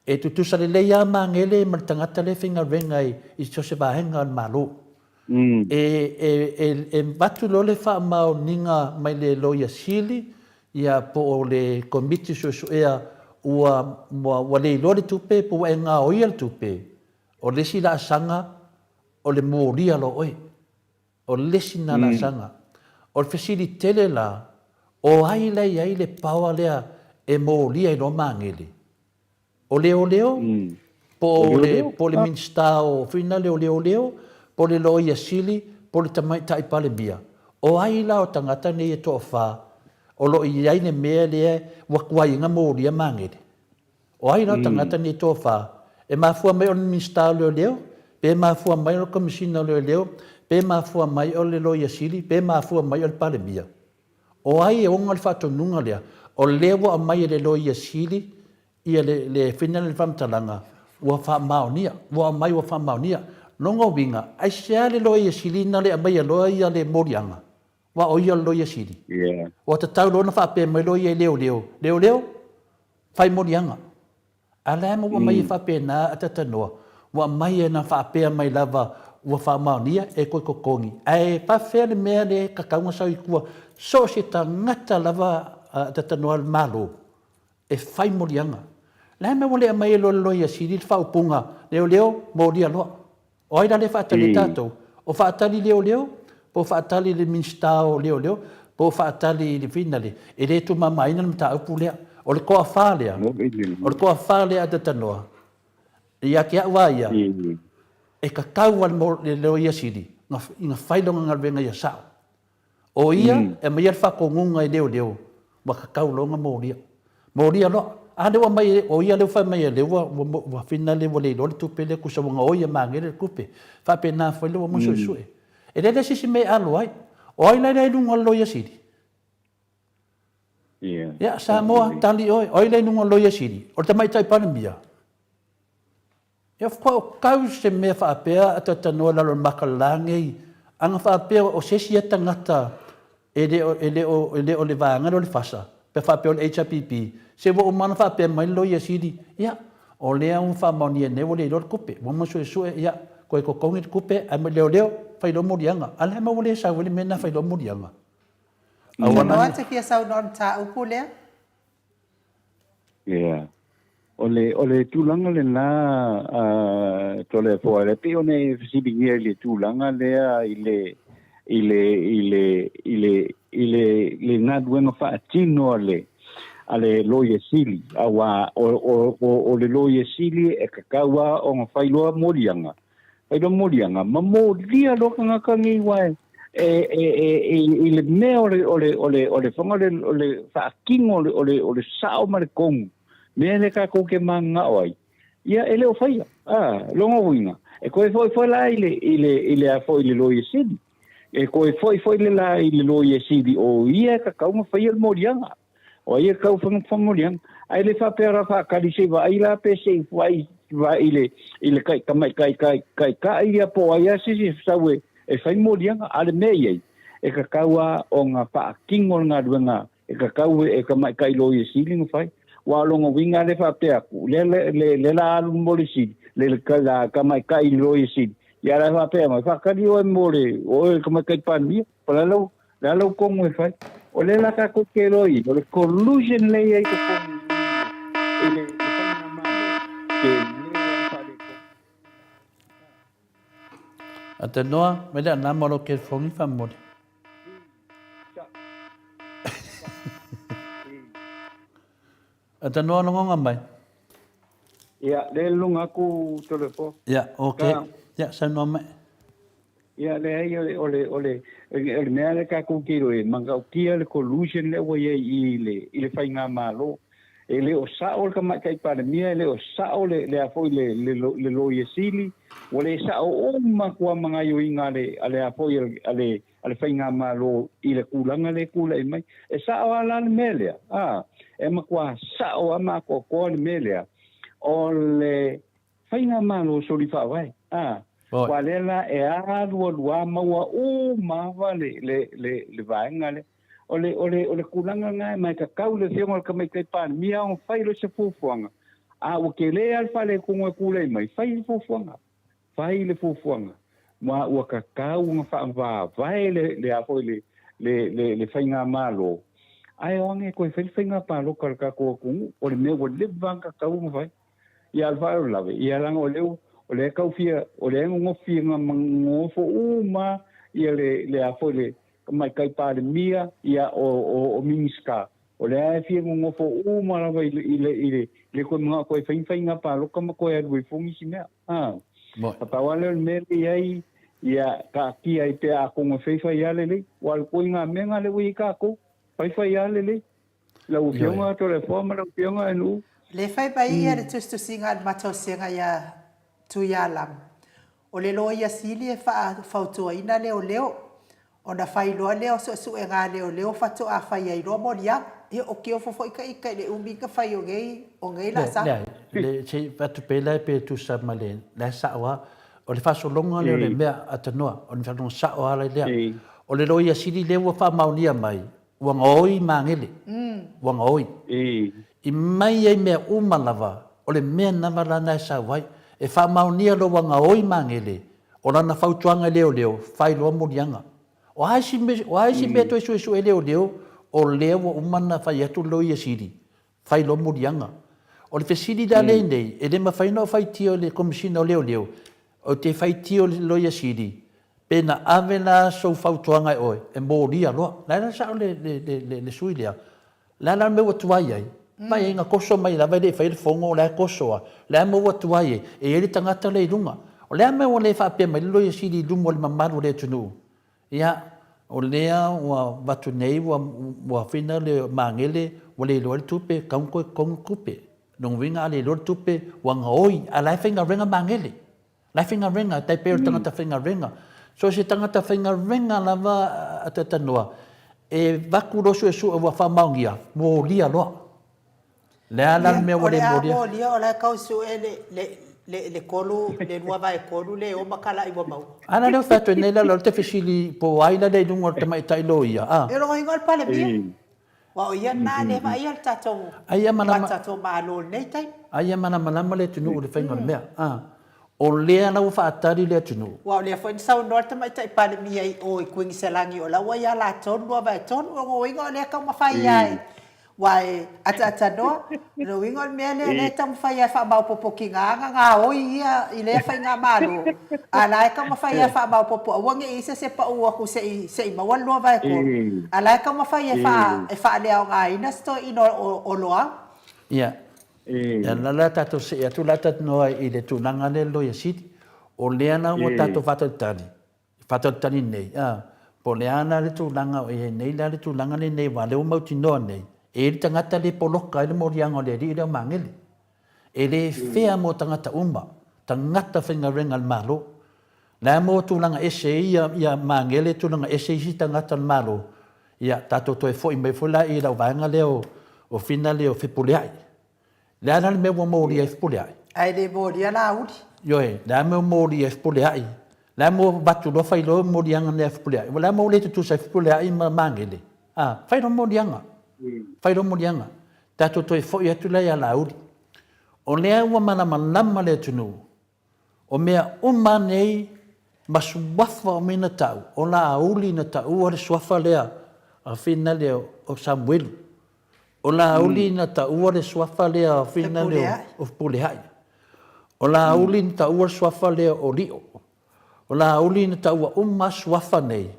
E tutusa lelei lava magele ma le tagata lea e faigaluega i so o se vaega o le Malo. E avatu loa le faamaoniga mai le Loia Sili ia po o le Komiti Suesuea ua ua leiloa le tupe po ua e gaoia le tupe, o le isi laasaga o le molia loa oe. O le isi lena laasaga. O le fesili tele la, o ai la e i ai le power lea e molia ai loa magele? O leoleo? Po o le, po o le Minisita o Fina lea o Leoleo, po o le Loia Sili, po o le Tamaitai Palemia? O ai la o tagata nei e toafa o lo o i ai le mea lea ua tuai ai ona molia magele? O ai la o tagata nei e toafa? E mafua mai o le Minisita o Leoleo? Pe mafua mai o le Komesina o Leoleo? Pe mafua mai o le Loia Sili? Pe mafua mai o le Palemia? O ai e ona le faatonuga lea? O lea ua aumai e le Loia Sili ia le, le final le faamatalaga ua faamaonia, ua aumai ua faamaonia. Lona uiga, aisea le Loia Sili na le aumaia loa ia le moliaga? Aua o ia o le Loia Sili. Ua tatau loa ona faapea mai loa ia i leoleo, Leoleo, fai moliaga. A la e ua aumai e faapena a Tatanoa, ua aumai e na faapea mai lava ua faamaonia e toe totogi. Ae faafefea le mea lea e tatau ona sau i tua, so o se tagata lava a Tatanoa le Malo e fai moliaga. Le a le mea ua le aumai ai loa e le Loia Sili le faaupuga, Leoleo, molia loa. O ai la lea e faatali ai tatou? O faatali i leoleo, po o faatali i le Minisita o Leoleo, po o faatali i le finale. E le tumamaina le mataupu lea. O le toafa lea, o le toafa lea a Tatanoa, ia te au lava ia, e tatau lava i le Loia Sili ona fai lona galuega ia sao. O ia e aumaia le faatonuga i leoleo, ua tatau loa ona molia. Molia loa. A lea ua aumai, o ia lea ua fai mai o lea ua, ua finale ua le iloa le tupe lea, tusa ua gaoi e Magele le tupe. Faapena foi lea ua uma ona suesue. E leai la se isi mea e alo ai. O ai la e i luga o le Loia Sili? Ia, Samoa, tali oe. O ai la e i luga o le Loia Sili? O le Tamaitai Palemia? Ia faatoa o kau se mea faapea a talatalanoa i lalo o le maka la nei, ana faapea o se isi ia tagata e le o, e le o, e le o le vaega lea o le FASA, pe faapea o le HRPP, se ua uma ona faapea mai le Loia Sili, ia, o lea ua faamaonia nei ua le iloa le tupe, ua uma ona suesue, ia, toe totogi le tupe, ae leoleo, fai loa moliaga. A o le a le mea ua le sau ai le mea lena fai loa moliaga? Aua la ne. Te fia saunoa i le mataupu lea? Ia. O le, o le tulaga lena, a Toleafoa, e pei ona e fesiligia i le tulaga lea i le, i le, i le, i le, i le, le galuega faatino a le, a le Loia Sili, aua o, o, o, o le Loia Sili e tatau lava ona fai loa moliaga, fai loa moliaga, ma molia loa tagata nei aua e, e, e, e, i le mea o le, o le, o le, o le fanga o le, o le faatino o le, o le, o le sao ma le tonu, mea lea tatou te mananao ai, ia e le o faia. A, lona uiga, e toe foi foi la i le, i le, i le a foi i le Loia Sili. E toe foi foi le la i le Loia Sili o ia e tatau ona faia le moliaga. O ai e tatau ona faia le moliaga. Ae le faapea la faatali se i vaai la pe se i vaai, vaai i le, i le kai, tamaitai kai, taitai ia po o ai lava se isi e sau e, e fai moliaga. A o le mea i ai, e tatau lava ona faatino le galuega e tatau e tamaitai Loia Sili ona fai. Aua o lona uiga lea e faapea atu, lea, lea, lea la alu mo le sili, le, le, la tamaitai Loia Sili, ia la e faapea mai, faatali oe mo le, oe le tamaitai Palemia, po o le a lau, le a lau tonu e fai. O lea la tatou te iloa i, o le collusion lea e i ai i totonu i le, i le faigamalo, tele lava le faaletonu. Atanoa, mai le anama o lou telefoni faamolemole. Atanoa logoga mai. Ia, lea e luga atu Toleafoa. Ia, ok. Ia, saunoa mai. Ia, leai, o le, o le, o le, o le mea lea tatou te iloa, e matautia le collusion lea ua i ai i le, i le faigamalo. E le o sa'o le Tamaitai Palemia, e le o sa'o le, le a foi le, le, le Loia Sili, ua le sa'o uma atu lava ma gaioiga a le, a le a foi a le, a le Faigamalo i le tulaga lea e tulai mai. E sa'o lava la le mea lea, a, e matuā sa'o lava ma atoatoa le mea lea, o le Faigamalo soli faavae, a, aua lea la e alualu lava maua uma lava le, le, le, le vaega lea. O le, o le, o le tulaga lena, ma e tatau i le Afioga i le Tamaitai Palemia ona fai loa se fuafuaga, a ua tele lava le faaletonu e tulai mai, fai le fuafuaga, fai le fuafuaga, ma ua tatau ona faavavae le, le a foi le, le, le, le faigamalo, ae o age e toe fai le faiga palota a le tatou atunuu, o le mea ua leva ona tatau ona fai. Ia a le faalavelave, ia leaga o lea, o lea e tau fia, o lea e nonofo fia nonofo uma ia le, le a foi le Tamaitai Palemia, ia o, o, o Minisita, o lea e fia nonofo uma lava i le, i le, i le, le toe manao toe fai ni faiga palota ma toe alu ai fua nisi mea. A. A pau lava lea o le mea lea i ai, ia taatia ai pea atonu e fai fai lava lelei. Aua o le ituaiga mea lena lea ua i ai tatou, fai fai lava lelei. Lau Afioga Toleafoa ma lau Afioga Enu'u. Le fai mai ia le tusitusiga a le Matausega ia Tuialam, o le Loia Sili e faafautuaina leoleo, ona fai loa lea o suesuega a leoleo faatoa fai ai loa moliaga. Ia o kiofo foi ka ika i le umi ka fai o nei o nei laasaga. Leai, le, se i avatu pea la pe tusa ma le, la e sa'o lava. O le faasologa lea o le mea a tanoa, o le faasologa sa'o lava lea. O le Loia Sili lea ua faamaonia mai, Ua gaoi magele, ua gaoi. I mai ai mea uma lava, o le mea lava lana e sau ai. E faamaonia loa ua gaoi magele, o lana fautuaga e leoleo, fai loa moliaga. O a isi mea, o a isi mea toe suesue e leoleo, o lea ua uma ona fai atu le loia sili, fai loa moliaga. O le fesili la lea i nei, e le mafai ona ou faitio i le Komesina o Leoleo, ou te faitio i le Loia Sili, pe na ave la sou fautuaga e oe e molia loa. La e la sao le, le, le, le, le sui lea. Le a la le mea ua tuai ai? Mai ai na toso mai lava e le i faia le fono, o la e toso lava. Le a le mea ua tuai ai? E i ai le tagata lea i luga. O le a le mea ua le faapea mai le Loia Sili i luma o le mamalu o le atunuu? Ia, o lea ua avatu nei ua ua fina le magele ua le iloa ai le tupe, tatau ona toe totogi le tupe. Lona uiga a le iloa le tupe ua gaoi, a o la e faigaluega magele. La e faigaluega, e tai pei o le tagata faigaluega. So o se tagata faigaluega lava a Tatanoa, e avatu loa suesue ua faamaonia, molia loa. Le a la le mea ua le molia? O le a molia o la e tau sue le, le, le, le kolu, le 2/3 le oma kalaʻi ua maua. A la lea ua fai atu ai nei la, o le te fesili po o ai la lea i luga o le tamaitai loia, a? E logoina o le Palemia. Aua o ia lena lea e vaaia le tatou, ma tatou Malo i lenei taimi. Ai ia malamalama le atunuu i le faiga o le mea, a? O lea la ua faatali le atunuu. Aua o lea foi na saunoa le tamaitai Palemia i o i Kuiniselani o la ua ia latou le 2/3, o lona uiga o lea e taumafai lava e Aua e ataatanoa, o le uiga o le mea lea, o lea e taumafai lava e faamaopoopo tiga na gaoi ia i lea faigamalo, a o la e taumafai lava e faamaopoopo aua ne i i ai se isi e pau atu se i se i maua le 2/3, a o la e taumafai e e faaleaogaina se toeaina o Loau. Ia, ia la la tatou see atu la talanoa i le tulaga lea Loia Sili, o lea la ua tatou faatalitali, faatalitali nei, a, po o le a la le tulaga o i ai nei la le tulaga lenei aua o lea ua mautinoa nei, e i ai le tagata lea e poloka ai le moliaga o le alii lea o Magele. E le fea mo tagata uma, tagata faigaluega a le Malo. La e maua tulaga ese ai ia, ia Magele, tulaga ese isi tagata o le Malo, ia tatou toe foi mai foi la i lau vaega lea o, o Fina lea o Fepuleai. Le a la le mea ua molia ai Fepuleai? Ae le molia Laauli. Ioe, le a mea ua molia ai Fepuleai? Le a mea ua avatu loa fai loa moliaga nei a Fepuleai? Le a mea ua le tutusa ai Fepuleai ma Magele? A, fai loa moliaga. Fai loa moliaga. Tatou toe foi atu la ia Laauli. O lea ua malamalama le atunuu, o mea uma nei ma suafa o mea na tau, o Laauli na taua le suafa lea a Finale o Samuelu. O Laauli na taua le suafa lea o Finale o Fepuleai. O Laauli na taua le suafa lea o Lio. O Laauli na taua uma suafa nei,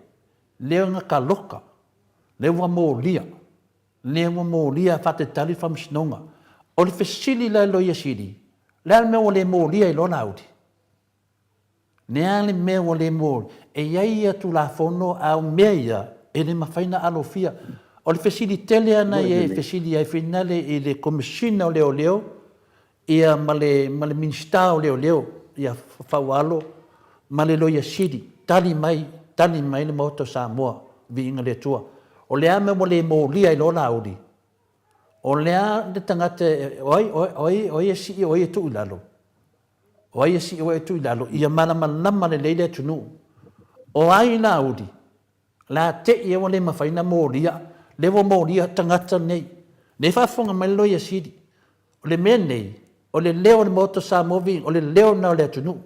lea na taloka, lea ua molia, lea ua molia faatalitali le faamasinoga. O le fesili la i le Loia Sili, le a le mea ua le molia ai loa Laauli? Le a le mea ua le mo, e i ai ia Tulafono a o mea ia e le mafai ona alofia. O le fesili tele ana ia e fesili ai finale i le Komesina o Leoleo ia ma le ma le Minisita o Leoleo ia Faualo ma le Loia Sili, tali mai, tali mai le Maota o Samoa, viiga i le Atua. O le a mea ua le molia ai loa Laauli? O le a le tagata o ai o ai o ai e sii o ai e tuu i lalo? O ai e sii o ai e tuu i lalo? Ia malamalama lelei le atunuu. O ai Laauli? O le a te i ea ua le mafai ona molia, lea ua molia tagata nei. Lea e faafofoga mai le Loia Sili. O le mea lenei, o le leo o le Maota o Samoa Viiga, o le leo lena o le atunuu.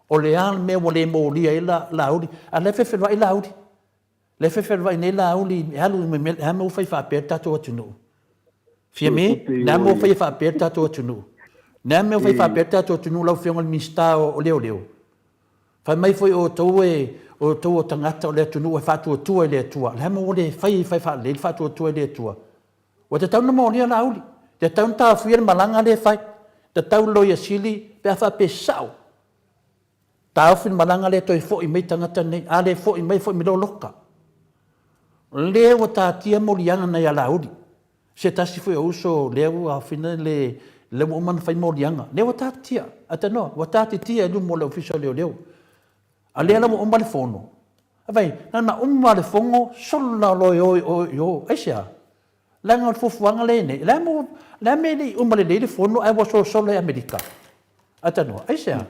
O le a le mea ua le molia ai Laauli, a o la e fefeloai Laauli. O la e fefeloai nei Laauli e alu i mea, o le a le mea ua fai faapea le tatou atunuu? Fiame, o le a le mea ua faia faapea le tatou atunuu? O le a le mea ua faia faapea le tatou atunuu lau Afioga i le Minisita o Leoleo? Fai mai foi o outou e, o outou o tagata o le atunuu e faatuatua i le Atua. O le a mea ua le fai ai fai faalelei le faatuatua i le Atua? Ua tatau ona molia Laauli. Tatau ona taofia le malaga lea e fai. Tatau le Loia Sili pe a faapea e sao. Taofi le malaga lea toe foi mai tagata nei. A le foi mai, foi mai loa loka. O lea ua taatia moliaga nai a Laauli. Se tasi foi o uso lea ua aofina le lea ua uma ona fai moliaga, lea ua taatitia, atanoa, ua taatitia i luma o le Ofisa o Leoleo. A lea la ua uma le fono. Vaai, na ona uma le fono, solo la loa e o i o i o. Aisea? Leaga o le fuafuaga lea e i ai nei, o le a mo, le a mea e le i uma lelei le fono ae ua solosolo i Amerika? Atanoa, aisea?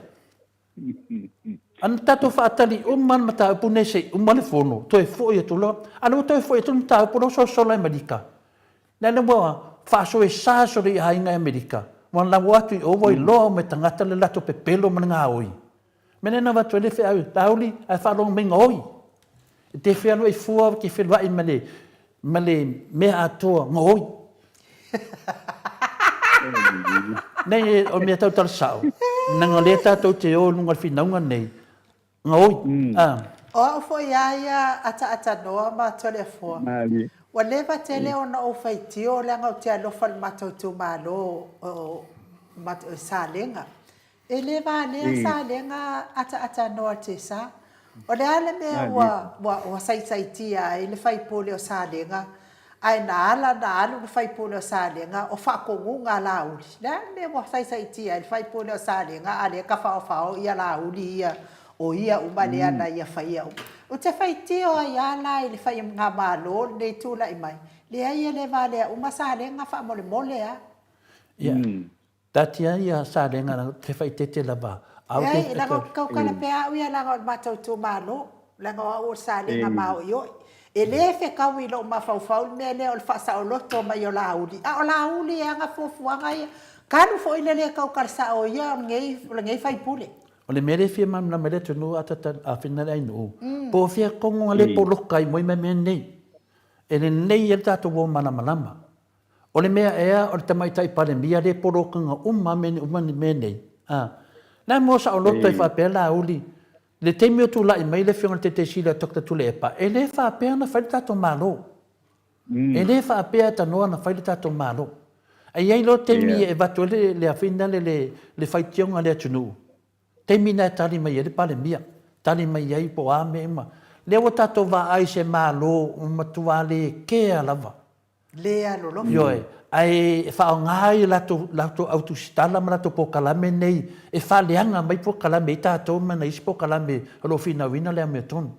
Ana tatou faatali uma le mataupu nei se i uma le fono, toe foi atu loa. A o lea ua toe foi atu le mataupu, o lea ua solosolo i Amerika. Lea ua faasoesa solo i aiga i Amerika, ua lau atu i o ua iloa uma e tagata le latou pepelo ma le gaoi. O le mea lea na avatu ai le feau, Laauli, ae faalogo mai gaoi. E te fealuai fua, e te feluai ma le, ma le mea atoa, gaoi. Nei, o mea tautala sao, leaga o lea tatou te o i luga o le finauga nei, gaoi. Ah. O au foi a ia ataatanoa ma Toleafoa, ua leva tele ona ou faitio leaga ou te alofa i le matou itumalo o Salega. E le valea Salega ataatanoa Tesa. O le a le mea ua, ua, ua saisaitia ai le faipule o Salega, ae na ala ona alu le faipule o Salega o faatonuga a Laauli. Le a le mea ua saisaitia ai le faipule o Salega a lea e tafaofao ia Laauli ia o ia uma lea na ia faia uma. Ou te faitio ai a la i le faigamalo lenei tulai mai, leai e le valea uma Salega faamolemole a. Ia, Taatia ia Salega leaga ou te faaeteete lava a ou te. Leai, leaga ou te tautala pea au ia leaga o le matou itumalo, leaga o au o le Salega maoioi. E le fetaui i lou mafaufau le mea lea o le faasaoloto mai o Laauli, a o Laauli e ana fuafuaga ia. Talu foi le le tautala sao o ia o lenei, o lenei faipule. O le mea lea e fia malamalama ai le atunuu a ta afina le ainuu, po o fea tonu a le poloka ai moi ma mea nei. E lelei ai le tatou o malamalama. O le mea ea o le Tamaitai Palemia lea e polokaga uma lava uma mea nei? A. La e moa saoloto ai faapea Laauli, le taimi o tulai mai le Afioga i le Taitaisili a Doctor Tuilaepa, e le faapea na fai le tatou Malo. E le faapea tanoa na fai le tatou Malo. Ae i ai loa taimi e avatu ai le afina le le faitioga a le atunuu, taimi na e tali mai ai le Palemia, tali mai ai po o a mea uma. Lea ua tatou vaai i se Malo ua matua le kea lava. Le alolofa. Ioe, ae e faaaoga ai latou, latou autusitala ma latou polokalame nei e faaleaga mai polokalame ai tatou ma nai isi polokalame o lo o finauina le amiotonu.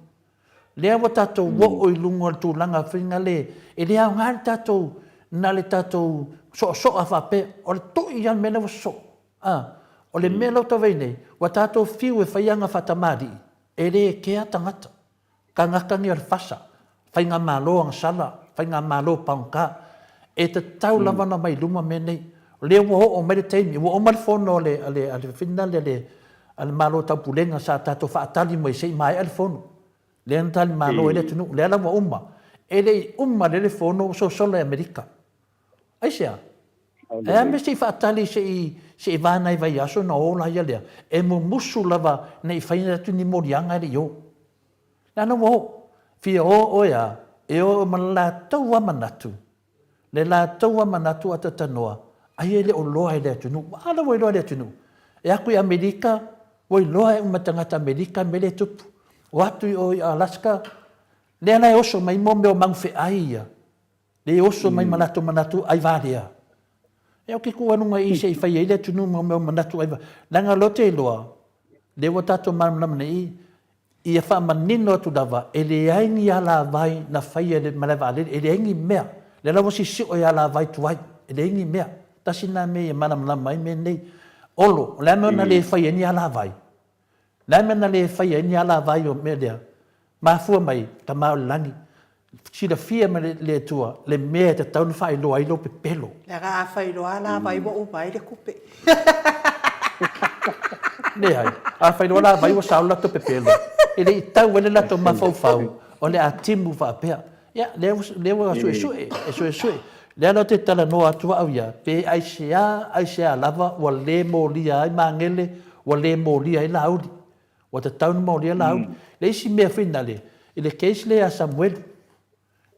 Lea ua tatou oo i luga o le tulaga foi lea e le aoga le tatou, na le tatou soosoa faapea, o le to'i lava le mea lea ua sosoo. A, o le mea lea ou te vaai nei, ua tatou fiu e fai aga faatamalii, e le kea tagata. Tagata nei o le fasa, faigamalo agasala, faigamalo pagota, e tatau lava ona omai i luma mea nei. O lea ua oo mai le taimi, ua uma le fono a le, a le, a le, finale a le Malo Taupulega sa tatou faatali mai se i maea le fono. Lea na tali malo ai le atunuu, lea la ua uma. E le i uma lea le fono ua sosolo e Amerika. Aisea? E a mea se i faatali se i, se i va nai vaiaso ona o laia lea? E mumusu lava ne i fai atu ni moliaga e le i o. Leaga ua o. Fia o oe a, e o ma le latou a manatu, le latou a manatu a tatanoa, aia e le o loa e le atunuu. A la ua iloa e le atunuu. E atu i Amerika, ua iloa e uma tagata Amerika mea lea e tupu. O atu i o i Alaska, lea la e oso mai mo mea o magufeai ia. Le oso mai ma latou manatu ai valea. E o ke kū aluga i se i fai ai le atunuu ma mea o manatu ai leaga loa te iloa lea ua tatou malamalama nei ia faamanino atu lava e leai ni alavai na faia e le malae vaalele e leai ni mea lea la ua sisio e alavai tuai e leai ni mea tasi na mea ia malamalama ai mea nei Olo o le a mea na le fai ai ni alavai Le a mea na le faia ai ni alavai o mea lea? Mafua mai, Tama o le Lagi, silafia mai le Atua le mea e tatau ona faailoa ai lou pepelo. Leaga a fai loa alavai ua uma ai le tupe. Leai, a fai loa alavai ua sao le latou pepelo. E le i tau ai le latou mafaufau o le a timu faapea. Ia, lea ua, lea ua suesue, e suesue. Lea la ou te talanoa atu au ia, pe aisea, aisea lava ua le molia ai magele, ua le molia ai Laauli. Ua tatau ona molia Laauli. Le isi mea finale, i le case lea ia Samuelu,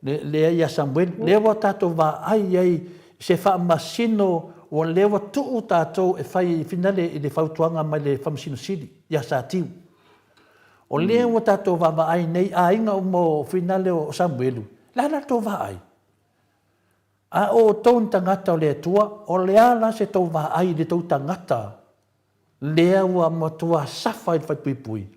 lea ia Samuelu, lea ua tatou vaai ai i se faamasino ua lea ua tuu tatou e fai finale i le fautuaga mai le Faamasino Sili ia Satiu. O lea ua tatou vaavaai nei aiga uma o finale o Samuelu, le a la tou vaai? A o outou ni tagata o le Atua, o le a la se tou vaai i le tou tagata lea ua matua safa i le falepuipui?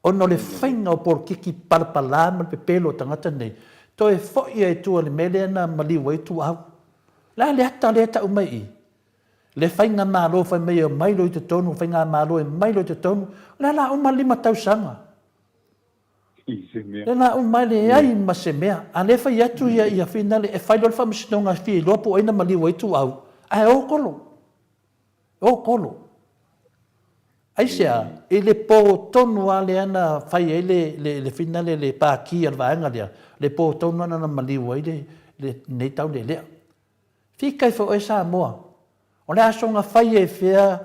Ona o le faiga o polokiki palapala ma le pepelo o tagata nei, toe foi ai tua i le mea lea na maliu ai Ituau. O le a le ata lea e tau mai i i? Le faigamalo fai mai e omai loa i totonu, faigamalo e mai loa i totonu, o le a la uma le 5 tausaga. O le a uma e leai ma se mea. A lea fai atu ia ia finale e fai loa le faamasinoga e fia iloa po o ai na maliu ai Ituau, ae o Kolo. O Kolo. Aisea? I le po tonu lava lea na fai ai le, le, le finale le pāki a le vaega lea, le po tonu lava na maliu ai le, lenei taulealea. Fikai foi oe Samoa. O le aso na fai ai fea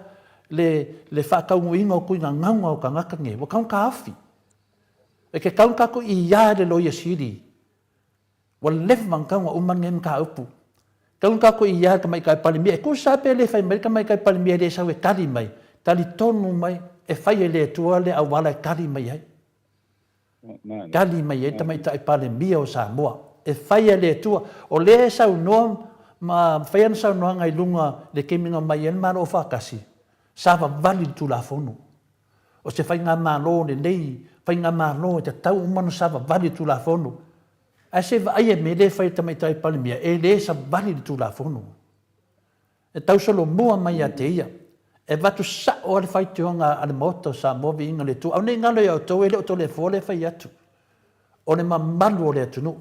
le, le faataunuuina o tuigagauga o tagata nei, ua tau taofi. E ke tau tatou i ia le Loia Sili. Ua leva ona tau na uma lenei mataupu. Tau tatou i ia le Tamaitai Palemia. E tusa lava pe le fai mai le Tamaitai Palemia e le sau e tali mai, talitonu mai e fai e le Atua le auala e tali mai ai. Tali mai ai le Tamaitai Palemia o Samoa, e fai a le Atua. O lea e saunoa ma fai ana saunoaga i luga i le taimi na omai ai le Malo Aufaatasi, savavali le Tulafono. O se faigamalo lelei, faigamalo e tatau uma ona savavali le Tulafono. Ae se vaai e mea lea e fai e le Tamaitai Palemia, e le savali le Tulafono. E tausolomua mai ia te ia. E avatu sao lava le faitioga a le Maota o Samoa viiga le Atua. Aua ne i galo ia outou e le o Toleafoa lea e fai atu. O le mamalu o le atunuu,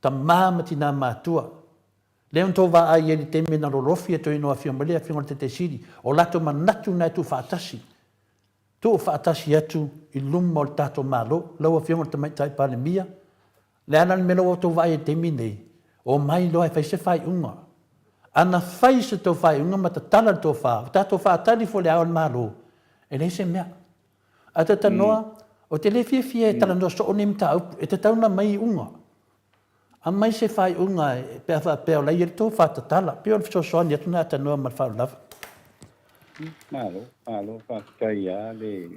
tama ma tina matua, lea na outou vaai ai i le taimi na lolofi e toe afio mai le Afioga i le Taitai Sili, o latou manatu na e tuufaatasi. Tuufaatasi atu i luma o le tatou Malo. Lau Afioga i le Tamaitai Palemia, le a la le mea la ua outou vaai ai i le taimi lenei? Omai loa e fai se faaiuga. A na fai se tou faaiuga ma tatala le tofa, ua tatou faatali foi i le Ao o le Malo, e leai se mea. Ae talanoa, ou te le fiafia e talanoa soo nei mataupu, e tatau ona aumai iuga. Aumai se faaiuga pe a faapea o la e i ai le tofa tatala. Pei o le fesoasoani atu lena talanoa ma le faaaloalo. Malo, malo, faafetai lava le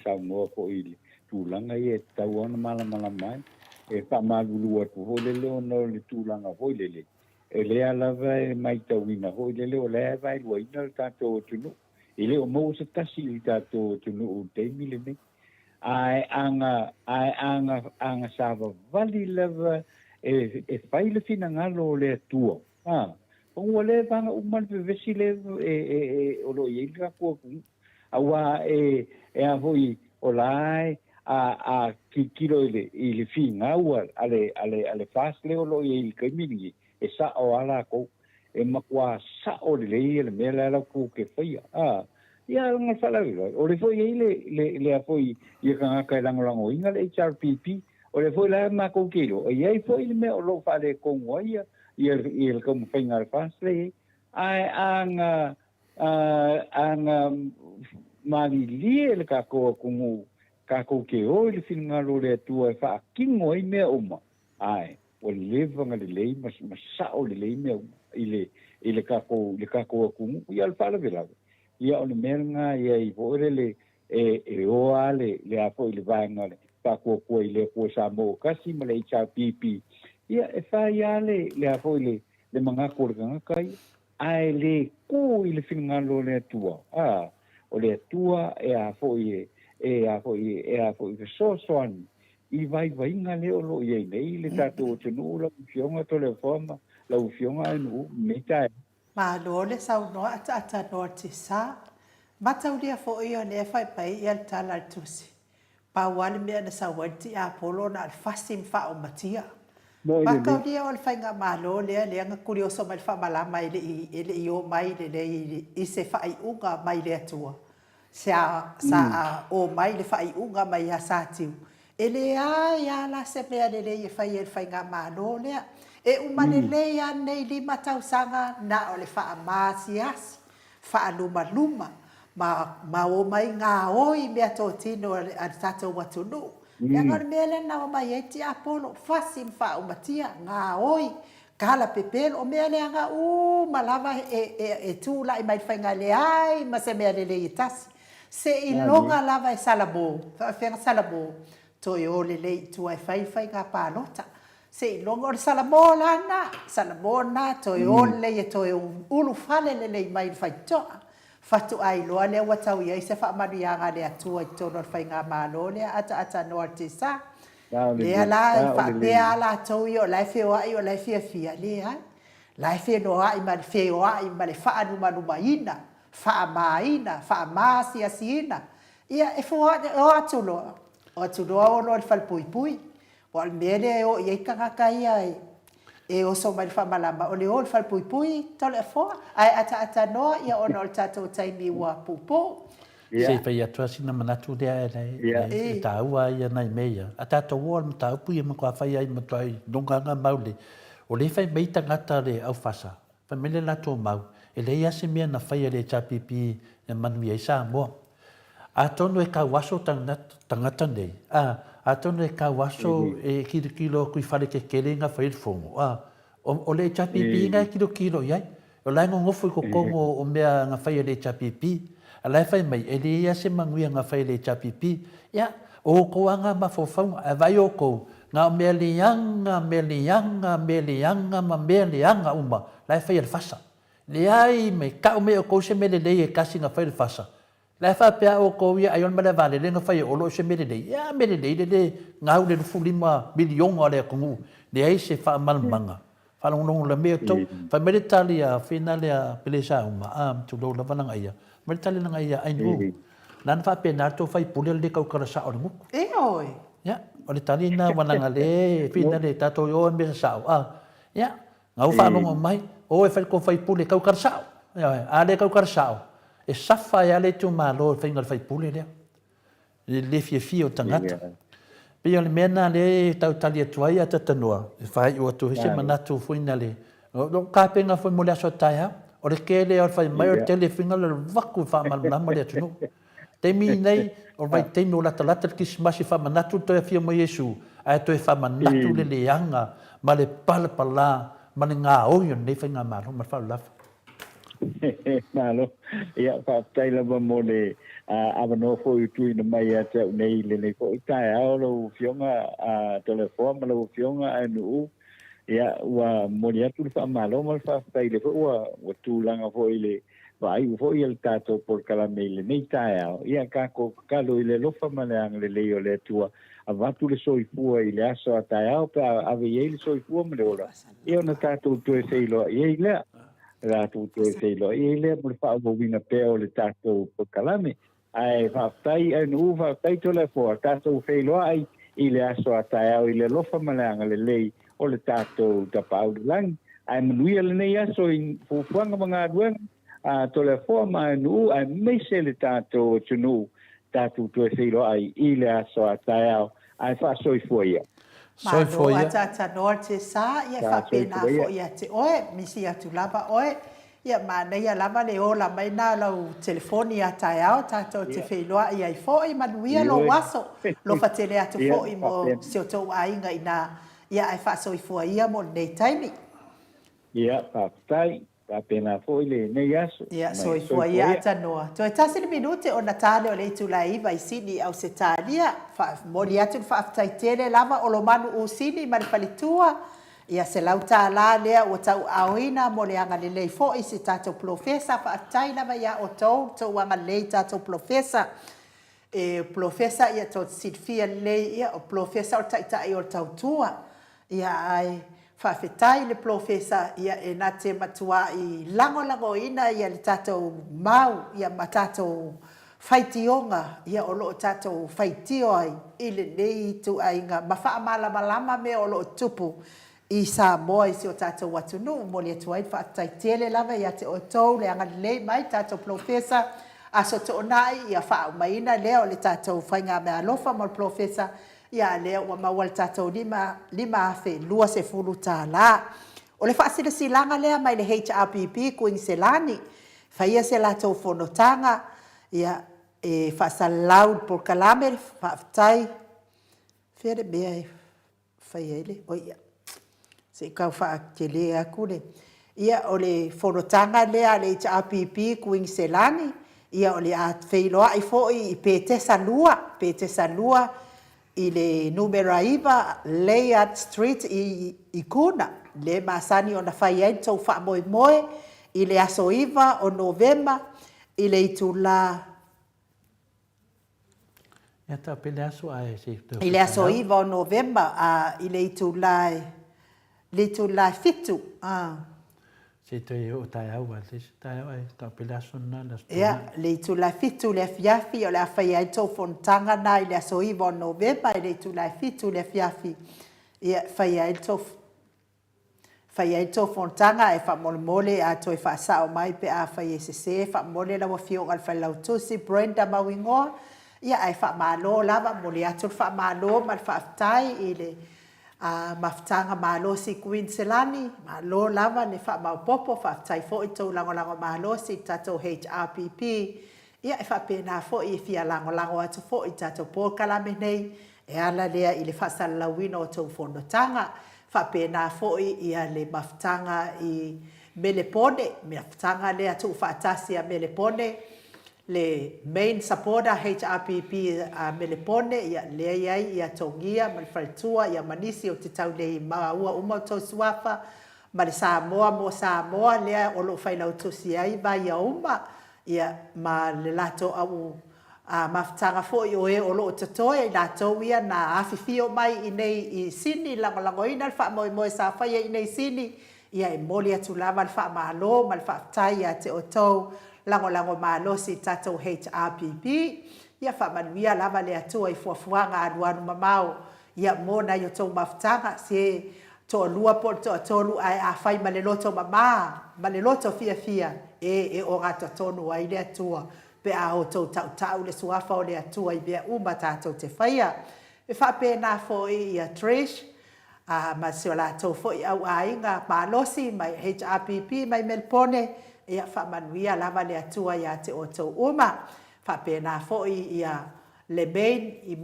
saunoa foi i le tulaga ia e tatau lava ona malamalama ai. E faamalulu atu foi lele ona o le tulaga foi lele, e lea lava e matauina foi lele o lea e vaeluaina le tatou atunuu. E le o maua se tasi i le tatou atunuu i le taimi lenei. Ae aga, ae aga, aga savavali lava e, e fai le finagalo o le Atua. A, ua leva ona uma le vevesi le e, e, e, o lo o i ai le tatou atunuu. Aua e, e a foi, o la e, a, a tilotilo i le, i le finau a, a le, a le, a le FAST lea o lo o i ai i le taimi lenei, e sa'o a lakou, e matua sa'o lelei ia le mea lea latou te faia. A, ia a na faalavelave, o le foi ai le, le, le a foi ia tagata e lagolagoina le HRPP, o le foi la matou te iloa, e i ai foi le mea o lo o faaletonu ai ia, ia, ia le taumafaiga a le FAST lea e i ai. Ae a na, a, a na malilie le tatou atunuu, tatou te o i le finagalo o le Atua e faatino ai mea uma, ae ua leva ona lelei ma, ma sao lelei mea uma i le, i le tatou, i le tatou atunuu. Ia, o le faalavelave, ia o le mea lena e i ai foi lele e, e o lava le, le a foi le vaega o le Faatuatua i le Atua Samoa Tasi ma le HRPP. Ia, e fai lava le, le a foi le, le manatu o le tagata ia, ae le kū i le finagalo o le Atua, ā, o le Atua e a foi e, e a foi e a foi fesoasoani i vaivaiga lea o lo o i ai nei le tatou atunuu lau Afioga Toleafoa ma lau Afioga Ainuu i lenei taeao. Malo le saunoa ataatanoa Tisa. Mataulia foi o lea e fai mai ia le tala a le tusi. Pau lava le mea na sau ai le tiapolo na o le fasi ma faaomatia. Moi lelei. Mataulia o le faigamalo lea lea na kulioso mai le faamalama e le i e le i omai lelei i se faaiuga mai le Atua. Sa sa omai le faaiuga mai ia Satiu. E leai lava la se mea lelei e fai e le faigamalo lea. E uma lelei lava lenei lima tausaga na o le faamasiasi faalumaluma ma ma omai gaoi meatotino a le tatou atunuu. Leaga o le mea lea na omai ai tiapolo, fasi ma faaumatia, gaoi, tala pepelo, o mea leaga uma lava e e e tulai mai le faiga leai ma se mea lelei e tasi. Seiloga lava e Salamo, faafefea Salamo, toe o lelei i tua e fai le faiga palota. Seiloga o le Salamo la lena, Salamo lena toe o lelei e toe ulufale lelei mai i le faitotoa. Faatoa iloa lea ua tau i ai se faamanuiaga a le Atua i totonu o le Faigamalo lea ataatanoa le tesa. Lea la e faapea a latou ia o la e feoai o la e fiafia, leai. La e fenoai ma le feoai ma le faalumalumaina, faamaina, faamaasiasiina. Ia e o atu loa, o atu loa o loa i le falepuipui. Aua o le mea lea e o i ai tagata ia e oso mai le faamalama, o le o i le falepuipui Toleafoa, ae ataatanoa ia ona o le tatou taimi ua puupuu. Se i fai atu lava sina manatu lea e taua ai nai mea ia. A tatou o lava i le mataupu ia e matua fai ai matua iloga lava mau le, o lea e fai mai tagata le aufasa, Fai mai le latou mau, e leai lava se mea na faia e le HRPP e manuia ai Samoa. Atonu e tauaso tagata nei, a, atonu e tauaso e kilokilo atu i fale tetele na fai ai le fono, a, o le HRPP na e kilokilo i ai. O la e nonofo i totonu o mea na fai e le HRPP. A la e fai mai, e leai lava se manuia na fai e le HRPP. Ia, o outou lava na mafaufauga, ae vaai outou, Na o mea leaga, mea leaga, mea leaga ma mea leaga uma la e fai e le fasa. Leai me kau me oukou se mea lelei e kasi na fai e le fasa. La e faapea oukou ia ai o le malaevaalele na fai e Olo o se mea lelei. Ia mea lelei le le gau le 25 miliona o le atunuu leai se faamalamalamaga. Faalogologo la mea tou. Fai mai le tali a Fina lea Pelesauma, a, tulou lava lana ia. Fai mai le tali lana ia, Ainuu, na na faapena le tou faipule le tautala sao i le gutu. Ioe. Ia, o le tali lena ua lana le Fina le tatou i o e mea sasao, a. Ia, na ou faalogo mai, o e fai le tou faipule e tautala sao. Ioe, a le tautala sao, e safa ai lava le itumalo i le faiga o le faipule lea. I le le fiafia o tagata. Pei o le mea lena lea e tau tali atu ai a Tatanoa, e faaiu atu ai se manatu foi na le, o lou tapena foi mo le aso a taeao. O le tele o le fai mai o le tele finga le vaku e faamalamalama le atunuu. Taimi nei, o le vaitaimi ua latalata le Kerisimasi faamanatu le toe afio mai o Iesu, ae toe faamanatu le leaga ma le palapala ma le gaoi o lenei faigamalo. Ma le faaaloalo lava. Malo. Ia, faafetai lava mo le avanoa foi ua tuuina mai ia te au nei i lenei foi taeao lau Afioga Toleafoa ma lau Afioga Ainuu. Ia, ua momoli atu le faamalo ma le faafetai i le foi ua, ua tulaga foi i le faaiu foi o le tatou polokalame i lenei taeao. Ia, tatou tatalo i le alofa ma le agalelei o le Atua, avatu le soifua i le aso a taeao pe a ave i ai le soifua ma le ola, ia ona tatou toe feiloai ai lea. Tatou toe feiloai ai lea mo le faaauauina pea o le tatou polokalame. Ae faafetai Ainuu, faafetai Toleafoa, tatou feiloai i le aso a taeao i le alofa ma le agalelei o le tatou Tapaau i le Lagi. Ae manuia lenei aso i fuafuaga ma galuega a Toleafoa ma Ainuu aemaise le tatou atunuu tatou toe feiloai i le aso a taeao ae faasoifua ia. Malo ataatanoa te sa, ia faapena foi ia te oe, misi atu lava oe, ia manaia lava le ola mai na o lau telefoni a taeao tatou te feiloai ai foi, manuia lou aso, alofa tele atu foi mo si o tou aiga ina, ia ae faasoifua ia mo lenei taimi. Ia faafetai. Faapena foi lenei aso. Ia, soifua ia Atanoa. Toe tasi le minute ona ta lea o le itula e iva i Sini i Ausetalia. Momoli atu le faafetai tele lava Olomanu Usini ma le faletua. Ia $100 lea ua tauaaoina mo le agalelei foi i si tatou polofesa. Faafetai lava ia outou le tou agalelei i tatou polofesa. E polofesa ia tou te silafia lelei ia o polofesa o le taitai o le tautua. Ia ae faafetai i le polofesa ia e na te matuai lagolagoina ia le tatou mau ia ma tatou faitioga ia o lo o tatou faitio ai i lenei ituaiga ma faamalamalama mea o lo o tutupu i Samoa i si o tatou atunuu. E momoli atu ai le faafetai tele lava ia te outou le agalelei mai tatou polofesa Aso Toonai ia faaaumaina lea o le tatou faigameaalofa mo le polofesa ia a lea ua maua le tatou $5,020. O le faasilasilaga lea mai le HRPP Kuiniselani, faia se latou fonotaga ia e faasalalau le polokalame, faafetai. Fea le mea e fai ai le, oi ia, se i tau faatele atu le, ia o le fonotaga lea a le HRPP Kuiniselani, ia o le a feiloai foi i Petesa 2, Petesa 2 i le numera 9 Layard Street i Kuna, lea e masani ona fai ai le tou faamoemoe i le aso 9 o Novema i le itula Ia tau pe le aso ae se i toe I le aso 9 o Novema i le itula e le itula e 7 a. Se i toe oo taeao aua le isi taeao ae tau pe le aso lena le aso Ia, le itula e 7 i le afiafi o le a faia ai le tou fonotaga lena i le aso 9 o Novema i le itula e 7 i le afiafi, ia, e faia ai le tou Fai ai le tou fonotaga ae faamolemole a toe faasao mai pe afai e sese faamolemole lau afioga i le Failautusi Brenda Mauigoa ia ae faamalo lava momoli atu le faamalo ma le faafetai i le mafutaga malosi Kuiniselani malo lava le faamaopopo faafetai foi le tou lagolago malosi i le tatou HRPP ia e faapena foi e fia lagolago atu foi i le tatou polokalame nei E ala lea i le faasalalauina o tou fonotaga, faapena foi ia le mafutaga i Melepone, mafutaga lea tuufaatasi a Melepone, le main supporter HRPP a Melepone, ia lea i ai ia Togia ma le faletua ia ma nisi ou te tau le maua uma outou suafa, ma le Samoa mo Samoa lea o lo o failautusi ai Vaiauma, ia ma le latou au A mafutaga foi o e o lo o totoe, i latou ia na afifio mai i nei i Sini, lagolagoina le faamoemoe sa faia i nei i Sini, ia e momoli atu lava le faamalo ma le faafetai ia te outou lagolago malosi i tatou HRPP. Ia faamanuia lava le Atua i fuafuaga alualu mamao ia mo nai outou mafutaga, se toalua po o le toatolu, ae a fai ma le loto mama ma le loto fiafia, e, e ogatotonu ai le Atua Pe a outou tautau le Suafa o le Atua i mea uma tatou te faia. E faapena foi ia Trish a ma si o latou foi au aiga malosi mai HRPP mai Melepone, ia faamanuia lava le Atua ia te outou uma. Faapena foi ia Lemaine i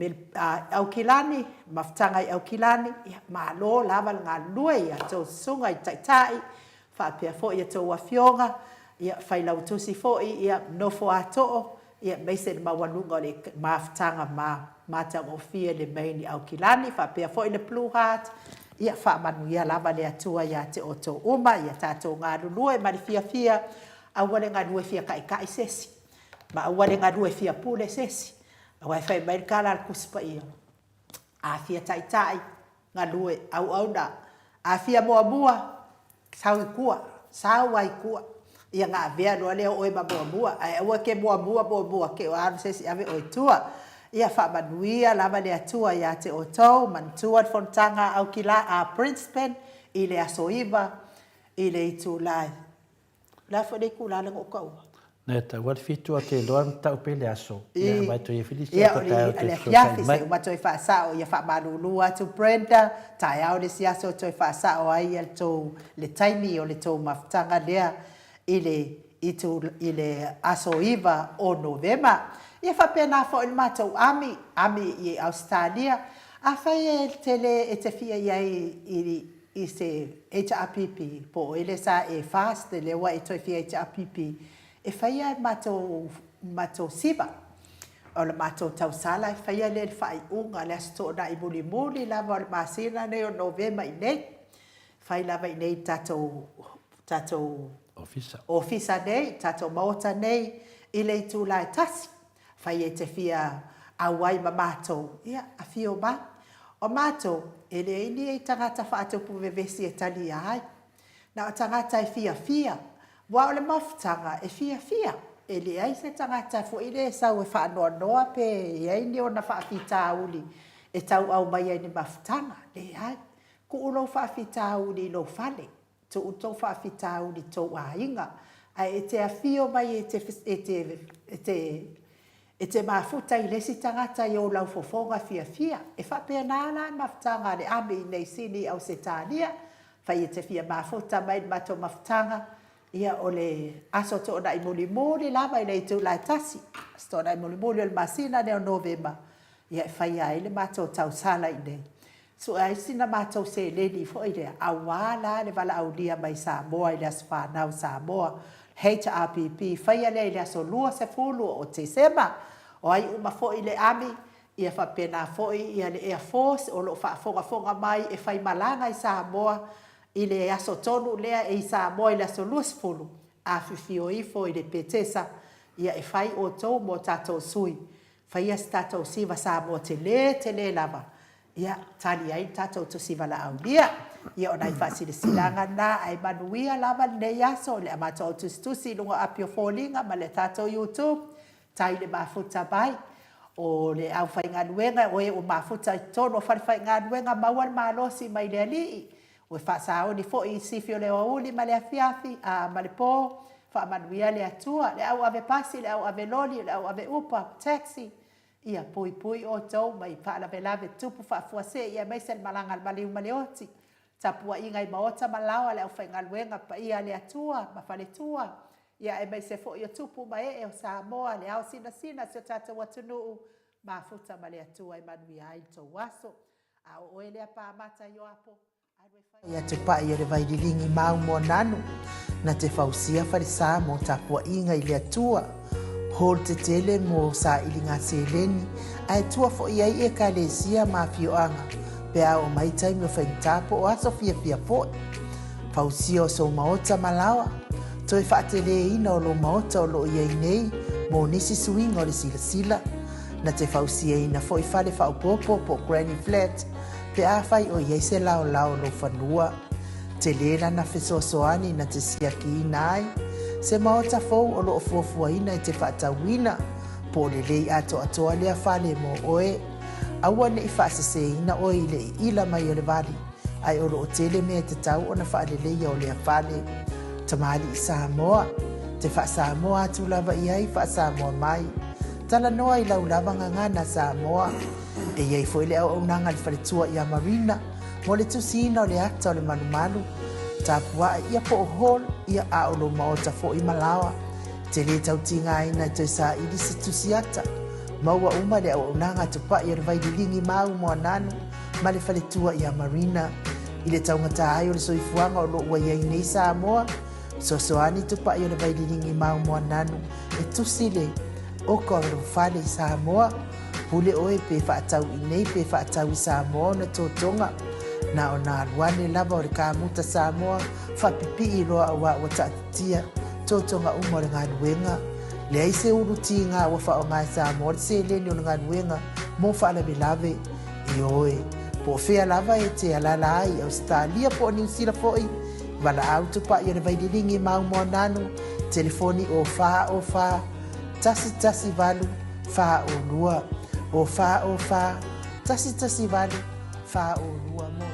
Aukilani, Mafutaga i Aukilani, ia malo lava le galulue i a outou susuga i taitai, faapea foi a outou afioga, ia Failautusi foi, ia nofo a too, ia aemaise le maualuga o le mafutaga ma matagofie le Maine i Aukilani, faapea foi le Blue Heart, ia faamanuia lava le Atua ia te outou uma, ia tatou galulue ma le fiafia, aua le galue fia taitai se isi, ma aua le galue fia pule se isi, aua e fai mai le tala a le Tusi Paia, a fia taitai, galue, auauna, a fia muamua, Sau i tua, sau a i tua, ia na avea loa lea o oe ma muamua, ae aua e te muamua muamua te i ua alu se isi ave oe i tua. Ia faamanuia lava le Atua ia te outou, manatua le fonotaga a Aukila a Brisbane i le aso 9 i le itula e, o le a foi le itula lea na ou taua? Na tau atu fitu a te loa na tau pe le aso. Ia mai toe filisi a taeao te afiafi se uma toe faasao ia faamalulu atu Brenda taeao le isi aso toe faasao ai ia le tou le taimi o le tou mafutaga lea i le itu i le aso 9 o Novema. Ia faapena foi le matou ami ami i Ausetalia afai e te le e te fia i ai i i se HRPP, po o ele sa e fast lea ua e toe fia HRPP, e faia e matou matou siva. O le matou tausala e faia lea i le faaiuga le Aso Toonai mulimuli lava o le masina nei o Novema i nei. Fai lava i nei tatou tatou Ofisa. Ofisa nei, tatou maota nei, i le itula e tasi. Fai e te fia auai ma matou, ia, afio mai. O matou, e leai ni tagata faatupu vevesi e talia ai. Na o tagata e fiafia, aua o le mafutaga e fiafia. E leai se tagata foi lea e sau e faanoanoa pe i ai ni ona faafitauli e tauau mai ai i ni mafutaga. Leai. Tuu lou faafitauli i lou fale, tuu tou faafitauli i tou aiga, ae e te afio mai e te, e te, e te, e te mafuta i le isi tagata i ou laufofoga fiafia. E faapena la le mafutaga a le Army i nei Sini i Ausetalia, fai e te fia mafuta mai i le matou mafutaga, ia o le aso toonai mulimuli lava i le itula e tasi, aso toonai mulimuli o le masina lea o Novema, ia e faia ai le matou tausala i inei. Sue ai sina matou seleni foi lea aua la le valaaulia mai Samoa i le aso fanau Samoa, HRPP, faia lea i le aso 20 o Tesema. O ai uma foi le Army, ia faapena foi ia le Air Force o lo o faafogafoga mai e fai malaga i Samoa i le aso tonu lea e i Samoa i le aso 20, afifio ifo i le Petesa, ia e fai outou mo tatou sui. Faia se tatou siva Samoa tele tele lava, ia tali ai le tatou tusi valaaulia. Ia o nai faasilasilaga na, ae manuia lava lenei aso i le matou au tusitusi i luga o api o foliga ma le tatou YouTube, tai le mafuta mai o le aufaigaluega, o e ua mafuta i totonu o falefaigaluega, maua le malosi mai le Alii, ua faasaoni foi i sifi o le aoauli ma le afiafi, a, ma le po, faamanuia le Atua, le au ave pasi, le au ave loli, le au ave upa, taxi, ia puipui outou mai faalavelave tupu faafuasei aemaise le malaga a le maliu ma le oti, tapuaiga i maota ma laoa le aufaigaluega paia a le Atua ma faletua, ia aemaise foi o tupu ma ee o Samoa, le ao sinasina o si o tatou atunuu, mafuta ma le Atua e manuia ai le tou aso. A o oe lea pamata Ioapo, Ia te paʻi o le Vaililigi mau Moananu, na te fausia falesa mo tapuaʻiga i le Atua, hall tetele mo sailiga seleni, ae tua foʻi ai Ekalesia ma afioaga pe a oo mai taimi o faigata po o aso fiafia foʻi. Fausia o sou maota ma laoa, toe faateleina o lou maota o loo iai nei mo nisi suiga o le silasila, na te fausiaina foʻi fale faaopoopo po o granny flat, Pe afai o i ai se laolao o lou fanua, tele lana fesoasoani na te siakiina ai se maota fou o lo o fuafuaina e te faatauina, po o lelei atoatoa lea fale mo oe. Aua ne i faaseseina oe i le iila mai o le vali, ae o lo o tele mea e tatau ona faaleleia o lea fale. Tamalii Samoa, te faa-Samoa atu lava i ai, faa-Samoa mai. Talanoa i lau lava gagana Samoa. E i ai foi le auaunaga a le faletua ia Marina mo le tusiina o le ata o le malumalu, tapuaʻe ia po o hall ia a o lou maota foi ma laoa. E te lē tautigaina e toe saili se tusi ata. Maua uma le auaunaga a Tupaʻi o le Vaililigi Mau Moananu ma le faletua ia Marina. I le taugata ai o le soifuaga o lo o ua i ai nei Samoa, fesoasoani Tupaʻi o le Vaililigi Mau Moananu e tusi le oka o lou fale i Samoa. Pule ʻoe pe faatau i nei pe faatau i Samoa ona totoga. Na ona alu ane lava o le kamuta Samoa faapipii loa auā ua taatitia totoga uma o le galuega. Leai se ulu tiga ua faaaoga e Samoa le seleni o le galuega mo faalavelave. Ioe, po o fea lava e te alaala ai i Ausetalia po o Niu Sila foi, valaau tupaʻi o le Vaililigi Mau Moananu, telefoni o 4 o 4 1 1 8 4 o 2, o 4 o 4 1 1 8 4 o 2 mo.